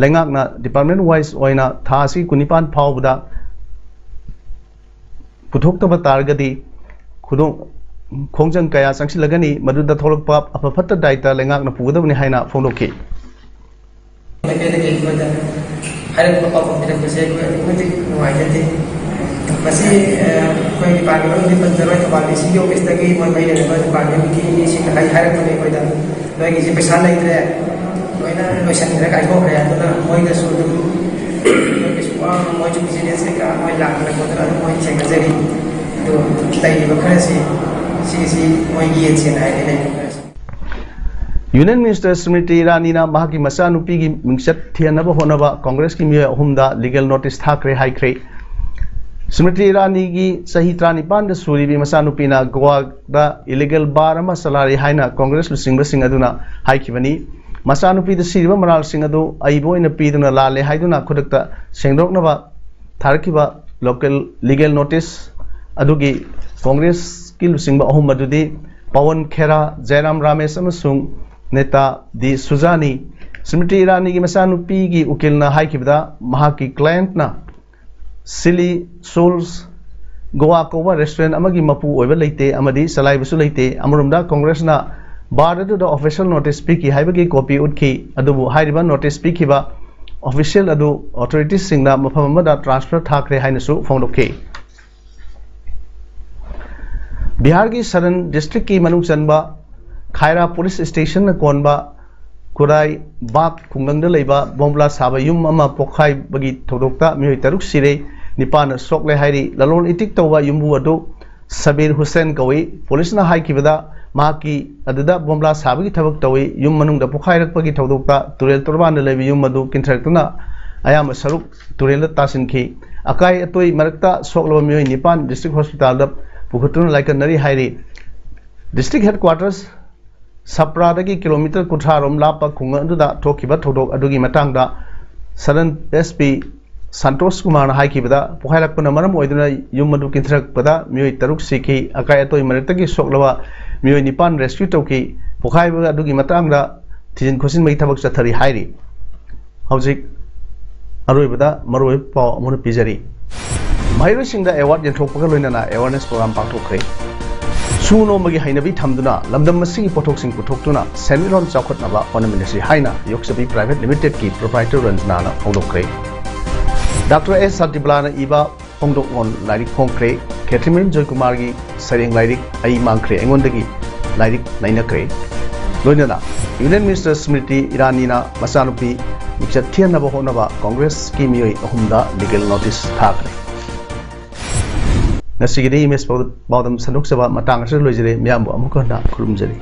ꯂꯩꯉꯥꯛꯅ department wise ꯑꯣꯏꯅ ꯊꯥ ꯑꯁꯤ ꯀꯨꯟꯅꯤꯄꯥꯟ ꯐꯥꯎꯕꯗ ꯄꯨꯊꯣꯛꯇꯕ ꯇꯥꯔꯒꯗꯤ ꯈꯨꯗꯣꯡ-, ꯈꯣꯡꯖꯪ ꯀꯌꯥ ꯆꯪꯁꯤꯜꯂꯒꯅꯤ꯫ ꯃꯗꯨꯗ ꯊꯣꯛꯂꯛꯄ ꯑꯐ ꯐꯠꯇ ꯗꯥꯏꯇ ꯂꯩꯉꯥꯛꯅ ꯄꯨꯒꯗꯕꯅꯤ ꯍꯥꯏꯅ ꯐꯣꯡꯗꯣꯛꯈꯤ꯫ ꯃꯥꯏꯀꯩꯗꯒꯤ ꯑꯩꯈꯣꯏꯗ ꯍꯥꯏꯔꯛꯄ ꯄꯥꯎꯈꯨꯝ ꯄꯤꯔꯛꯄꯁꯦ ꯑꯩꯈꯣꯏ ꯑꯗꯨꯛꯀꯤ ꯃꯇꯤꯛ ꯅꯨꯡꯉꯥꯏꯖꯗꯦ꯫ ꯃꯁꯤ, ꯑ, ꯑꯩꯈꯣꯏ department ꯑꯃꯗꯤ ꯄꯟꯖꯔꯣꯏ, ꯊꯧꯕꯥꯜ ACꯒꯤ officeꯇꯒꯤ ꯃꯣꯏ ꯃꯔꯤ ꯂꯩꯅꯕ departmentꯀꯤ ꯃꯤꯁꯤꯡꯅ ꯍꯥꯏ-, ꯍꯥꯏꯔꯛꯄꯅꯦ ꯑꯩꯈꯣꯏꯗ, "ꯅꯣꯏꯒꯤꯁꯦ ꯄꯩꯁꯥ ꯂꯩꯇ꯭ꯔꯦ, ꯂꯣꯏꯅ ꯂꯣꯏꯁꯤꯟꯈ꯭ꯔꯦ, ꯀꯥꯏꯊꯣꯛꯈ꯭ꯔꯦ, ꯑꯗꯨꯅ ꯃꯣꯏꯗꯁꯨ ꯑꯗꯨꯝ ꯅꯣꯏꯒꯤꯁꯨ ꯋꯥ-, ꯃꯣꯏꯁꯨ business ꯀꯩꯀꯥ ꯃꯣꯏ ꯂꯥꯛꯇꯅ ꯈꯣꯠꯇꯅ ꯑꯗꯨꯝ ꯃꯣꯏ ꯊꯦꯡꯅꯖꯔꯤ, ꯑꯗꯨ ꯂꯩꯔꯤꯕ ꯈꯔꯁꯤ ꯁꯤꯒꯤꯁꯤ ꯃꯣꯏ ꯌꯦꯟꯁꯦꯅ ꯍꯥꯏꯔꯦ, ꯂꯩꯔꯤꯕ ꯈꯔꯁꯤ"꯫ ꯌꯨꯅꯤꯌꯟ ꯃꯤꯅꯤꯁꯇꯔ ꯁ꯭ꯃ꯭ꯔꯤꯇꯤ ꯏꯔꯥꯅꯤꯅ ꯃꯍꯥꯛꯀꯤ ꯃꯆꯥꯅꯨꯄꯤꯒꯤ ꯃꯤꯡꯆꯠ ꯊꯤꯍꯟꯅꯕ ꯍꯣꯠꯅꯕ ꯀꯣꯡꯒ꯭ꯔꯦꯁꯀꯤ ꯃꯤꯑꯣꯏ ꯑꯍꯨꯝꯗ ꯂꯤꯒꯦꯜ ꯅꯣꯇꯤꯁ ꯊꯥꯈ꯭ꯔꯦ ꯍꯥꯏꯈ꯭ꯔꯦ꯫ ꯁ꯭ꯃ꯭ꯔꯤꯇꯤ ꯏꯔꯥꯅꯤꯒꯤ ꯆꯍꯤ ꯇꯔꯥꯅꯤꯄꯥꯟꯗ ꯁꯨꯔꯤꯕꯤ ꯃꯆꯥꯅꯨꯄꯤꯅ ꯒꯣꯋꯥꯗ ꯏꯂꯤꯒꯦꯜ ꯕꯥꯔ ꯑꯃ ꯆꯂꯥꯔꯤ ꯍꯥꯏꯅ ꯀꯣꯡꯒ꯭ꯔꯦꯁ ꯂꯨꯆꯤꯡꯕꯁꯤꯡ ꯑꯗꯨꯅ ꯍꯥꯏꯈꯤꯕꯅꯤ꯫ ꯃꯆꯥꯅꯨꯄꯤꯗ ꯁꯤꯔꯤꯕ ꯃꯔꯥꯜꯁꯤꯡ ꯑꯗꯨ ꯑꯏꯕ ꯑꯣꯏꯅ ꯄꯤꯗꯨꯅ ꯂꯥꯜꯂꯦ ꯍꯥꯏꯗꯨꯅ ꯈꯨꯗꯛꯇ ꯁꯦꯡꯗꯣꯛꯅꯕ ꯊꯥꯔꯛꯈꯤꯕ ꯂꯣꯀꯦꯜ ꯂꯤꯒꯦꯜ ꯅꯣꯇꯤꯁ ꯑꯗꯨꯒꯤ ꯀꯣꯡꯒ꯭ꯔꯦꯁꯀꯤ ꯂꯨꯆꯤꯡꯕ ꯑꯍꯨꯝ ꯑꯗꯨꯗꯤ ꯄꯋꯟ ꯈꯦꯔꯥ, ꯖꯌꯔꯥꯝ ꯔꯥꯃꯦꯁ ꯑꯃꯁꯨꯡ ꯅꯦꯇꯥ ꯗꯤ ꯁꯨꯖꯥꯅꯤ꯫ ꯁ꯭ꯃ꯭ꯔꯤꯇꯤ ꯏꯔꯥꯅꯤꯒꯤ ꯃꯆꯥꯅꯨꯄꯤꯒꯤ ꯎꯀꯤꯜꯅ ꯍꯥꯏꯈꯤꯕꯗ, ꯃꯍꯥꯛꯀꯤ ꯀ꯭ꯂꯥꯏꯟꯠꯅ ꯁꯤꯂꯤ ꯁꯣꯜꯁ ꯒꯣꯋꯥ ꯀꯧꯕ ꯔꯦꯁꯇꯨꯔꯦꯟꯠ ꯑꯃꯒꯤ ꯃꯄꯨ ꯑꯣꯏꯕ ꯂꯩꯇꯦ ꯑꯃꯗꯤ ꯆꯂꯥꯏꯕꯁꯨ ꯂꯩꯇꯦ꯫ ꯑꯃꯔꯣꯝꯗ ꯀꯣꯡꯒ꯭ꯔꯦꯁꯅ ꯕꯥꯔ ꯑꯗꯨꯗ ꯑꯣꯐꯤꯁꯤꯌꯦꯜ ꯅꯣꯇꯤꯁ ꯄꯤꯈꯤ ꯍꯥꯏꯕꯒꯤ ꯀꯣꯄꯤ ꯎꯠꯈꯤ, ꯑꯗꯨꯕꯨ ꯍꯥꯏꯔꯤꯕ ꯅꯣꯇꯤꯁ ꯄꯤꯈꯤꯕ ꯑꯣꯐꯤꯁꯤꯌꯦꯜ ꯑꯗꯨ ꯑꯣꯊꯣꯔꯤꯇꯤꯁꯁꯤꯡꯅ ꯃꯐꯝ ꯑꯃꯗ ꯇ꯭ꯔꯥꯟꯁꯐꯔ ꯊꯥꯈ꯭ꯔꯦ ꯍꯥꯏꯅꯁꯨ ꯐꯣꯡꯗꯣꯛꯈꯤ꯫ ꯕꯤꯍꯥꯔꯒꯤ ꯁꯗꯔꯟ ꯗꯤꯁꯇ꯭ꯔꯤꯛꯀꯤ ꯃꯅꯨꯡ ꯆꯟꯕ ꯈꯥꯏꯔꯥ ꯄꯨꯂꯤꯁ ꯁ꯭ꯇꯦꯁꯟꯅ ꯀꯣꯟꯕ ꯈꯨꯔꯥꯏ ꯕꯥꯒ ꯈꯨꯡꯒꯪꯗ ꯂꯩꯕ ꯕꯣꯝꯕ꯭ꯂꯥ ꯁꯥꯕ ꯌꯨꯝ ꯑꯃ ꯄꯣꯈꯥꯏꯕꯒꯤ ꯊꯧꯗꯣꯛꯇ ꯃꯤꯑꯣꯏ ꯇꯔꯨꯛ ꯁꯤꯔꯦ, ꯅꯤꯄꯥꯟꯅ ꯁꯣꯛꯂꯦ ꯍꯥꯏꯔꯤ꯫ ꯂꯂꯣꯟ ꯏꯇꯤꯛ ꯇꯧꯕ ꯌꯨꯝꯕꯨ ꯑꯗꯨ ꯁꯕꯤꯔ ꯍꯨꯁꯦꯟ ꯀꯧꯏ꯫ ꯄꯨꯂꯤꯁꯅ ꯍꯥꯏꯈꯤꯕꯗ, ꯃꯍꯥꯛꯀꯤ ꯑꯗꯨꯗ ꯕꯣꯝꯕ꯭ꯂꯥ ꯁꯥꯕꯒꯤ ꯊꯕꯛ ꯇꯧꯏ꯫ ꯌꯨꯝ ꯃꯅꯨꯡꯗ ꯄꯣꯈꯥꯏꯔꯛꯄꯒꯤ ꯊꯧꯗꯣꯛꯇ ꯇꯨꯔꯦꯜ ꯇꯣꯔꯕꯥꯟꯗ ꯂꯩꯕ ꯌꯨꯝ ꯑꯗꯨ ꯀꯤꯟꯊꯔꯛꯇꯨꯅ ꯑꯌꯥꯝꯕ ꯁꯔꯨꯛ ꯇꯨꯔꯦꯜꯗ ꯇꯥꯁꯤꯟꯈꯤ꯫ ꯑꯀꯥꯏ ꯑꯇꯣꯏ ꯃꯔꯛꯇ ꯁꯣꯛꯂꯕ ꯃꯤꯑꯣꯏ ꯅꯤꯄꯥꯟ ꯗꯤꯁꯇ꯭ꯔꯤꯛ ꯍꯣꯁꯄꯤꯇꯥꯜꯗ ꯄꯨꯈꯠꯇꯨꯅ ꯂꯥꯏꯀꯠꯅꯔꯤ ꯍꯥꯏꯔꯤ꯫ ꯗꯤꯁꯇ꯭ꯔꯤꯛ ꯍꯦꯗꯀ꯭ꯋꯥꯇꯔꯁ ꯁꯄ꯭ꯔꯥꯗꯒꯤ ꯀꯤꯂꯣꯃꯤꯇꯔ ꯀꯨꯟꯊ꯭ꯔꯥ ꯔꯣꯝ ꯂꯥꯞꯄ ꯈꯨꯡꯒꯪ ꯑꯗꯨꯗ ꯊꯣꯛꯈꯤꯕ ꯊꯧꯗꯣꯛ ꯑꯗꯨꯒꯤ ꯃꯇꯥꯡꯗ ꯁꯗꯔꯟ ꯑꯦꯁ ꯄꯤ ꯁꯟꯇꯣꯁ ꯀꯨꯃꯥꯔꯅ ꯍꯥꯏꯈꯤꯕꯗ, ꯄꯣꯈꯥꯏꯔꯛꯄꯅ ꯃꯔꯝ ꯑꯣꯏꯗꯨꯅ ꯌꯨꯝ ꯑꯗꯨ ꯀꯤꯟꯊꯔꯛꯄꯗ ꯃꯤꯑꯣꯏ ꯇꯔꯨꯛ ꯁꯤꯈꯤ꯫ ꯑꯀꯥꯏ ꯑꯇꯣꯏ ꯃꯔꯛꯇꯒꯤ ꯁꯣꯛꯂꯕ ꯃꯤꯑꯣꯏ ꯅꯤꯄꯥꯟ ꯔꯦꯁꯀ꯭ꯌꯨ ꯇꯧꯈꯤ꯫ ꯄꯣꯈꯥꯏꯕ ꯑꯗꯨꯒꯤ ꯃꯇꯥꯡꯗ ꯊꯤꯖꯤꯟ ꯈꯣꯠꯆꯤꯟꯕꯒꯤ ꯊꯕꯛ ꯆꯠꯊꯔꯤ ꯍꯥꯏꯔꯤ꯫ ꯍꯧꯖꯤꯛ ꯑꯔꯣꯏꯕꯗ ꯃꯔꯨꯑꯣꯏꯕ ꯄꯥꯎ ꯑꯃꯨꯛ ꯄꯤꯖꯔꯤ꯫ ꯃꯍꯩꯔꯣꯏꯁꯤꯡꯗ ꯑꯦꯋꯥꯔꯗ ꯌꯦꯟꯊꯣꯛꯄꯒ ꯂꯣꯏꯅꯅ ꯑꯦꯋꯥꯔꯅꯦꯁ ꯄ꯭ꯔꯣꯒ꯭ꯔꯥꯝ ꯄꯥꯡꯊꯣꯛꯈ꯭ꯔꯦ꯫ ꯁꯨ ꯅꯣꯝꯕꯒꯤ ꯍꯩꯅꯕꯤ ꯊꯝꯗꯨꯅ ꯂꯝꯗꯝ ꯑꯁꯤꯒꯤ ꯄꯣꯠꯊꯣꯛꯁꯤꯡ ꯄꯨꯊꯣꯛꯇꯨꯅ ꯁꯦꯟꯃꯤꯠꯂꯣꯟ ꯆꯥꯎꯈꯠꯅꯕ ꯍꯣꯠꯅꯃꯤꯟꯅꯁꯤ ꯍꯥꯏꯅ ꯌꯣꯛꯆꯕꯤ ꯄ꯭ꯔꯥꯏꯚꯦꯠ ꯂꯤꯃꯤꯇꯦꯗꯀꯤ ꯄ꯭ꯔꯣꯄ꯭ꯔꯥꯏꯇꯔ ꯔꯟꯖꯅꯥꯅ ꯐꯣꯡꯗꯣꯛꯈ꯭ꯔꯦ꯫ ꯗꯥꯛꯇꯔ ꯑꯦꯁ ꯁꯇꯤꯕꯂꯥꯅ ꯏꯕ ꯐꯣꯡꯗꯣꯛꯂꯣꯟ ꯂꯥꯏꯔꯤꯛ ꯐꯣꯡꯈ꯭ꯔꯦ꯫ ꯈꯦꯇ꯭ꯔꯤꯃꯌꯨꯝ ꯖꯣꯏꯀꯨꯃꯥꯔꯒꯤ ꯁꯩꯔꯦꯡ ꯂꯥꯏꯔꯤꯛ ꯑꯩ ꯃꯥꯡꯈ꯭ꯔꯦ ꯑꯩꯉꯣꯟꯗꯒꯤ ꯂꯥꯏꯔꯤꯛ ꯅꯩꯅꯈ꯭ꯔꯦ꯫ ꯂꯣꯏꯅꯅ ꯌꯨꯅꯤꯌꯟ ꯃꯤꯅꯤꯁꯇꯔ ꯁ꯭ꯃ꯭ꯔꯤꯇꯤ ꯏꯔꯥꯅꯤꯅ ꯃꯆꯥꯅꯨꯄꯤ ꯃꯤꯡꯆꯠ ꯊꯤꯍꯟꯅꯕ ꯍꯣꯠꯅꯕ ꯀꯣꯡꯒ꯭ꯔꯦꯁꯀꯤ ꯃꯤꯑꯣꯏ ꯑꯍꯨꯝꯗ ꯂꯤꯒꯦꯜ ꯅꯣꯇꯤꯁ ꯊꯥꯈ꯭ꯔꯦ꯫ ꯉꯁꯤꯒꯤꯗꯤ ꯏꯃꯦꯖ ꯄꯥꯎꯗꯝ ꯁꯟꯗꯣꯛꯆꯕ ꯃꯇꯥꯡ ꯑꯁꯤꯗ ꯂꯣꯏꯖꯔꯦ꯫ ꯃꯤꯌꯥꯝꯕꯨ ꯑꯃꯨꯛ ꯍꯟꯅ ꯈꯨꯔꯨꯝꯖꯔꯤ꯫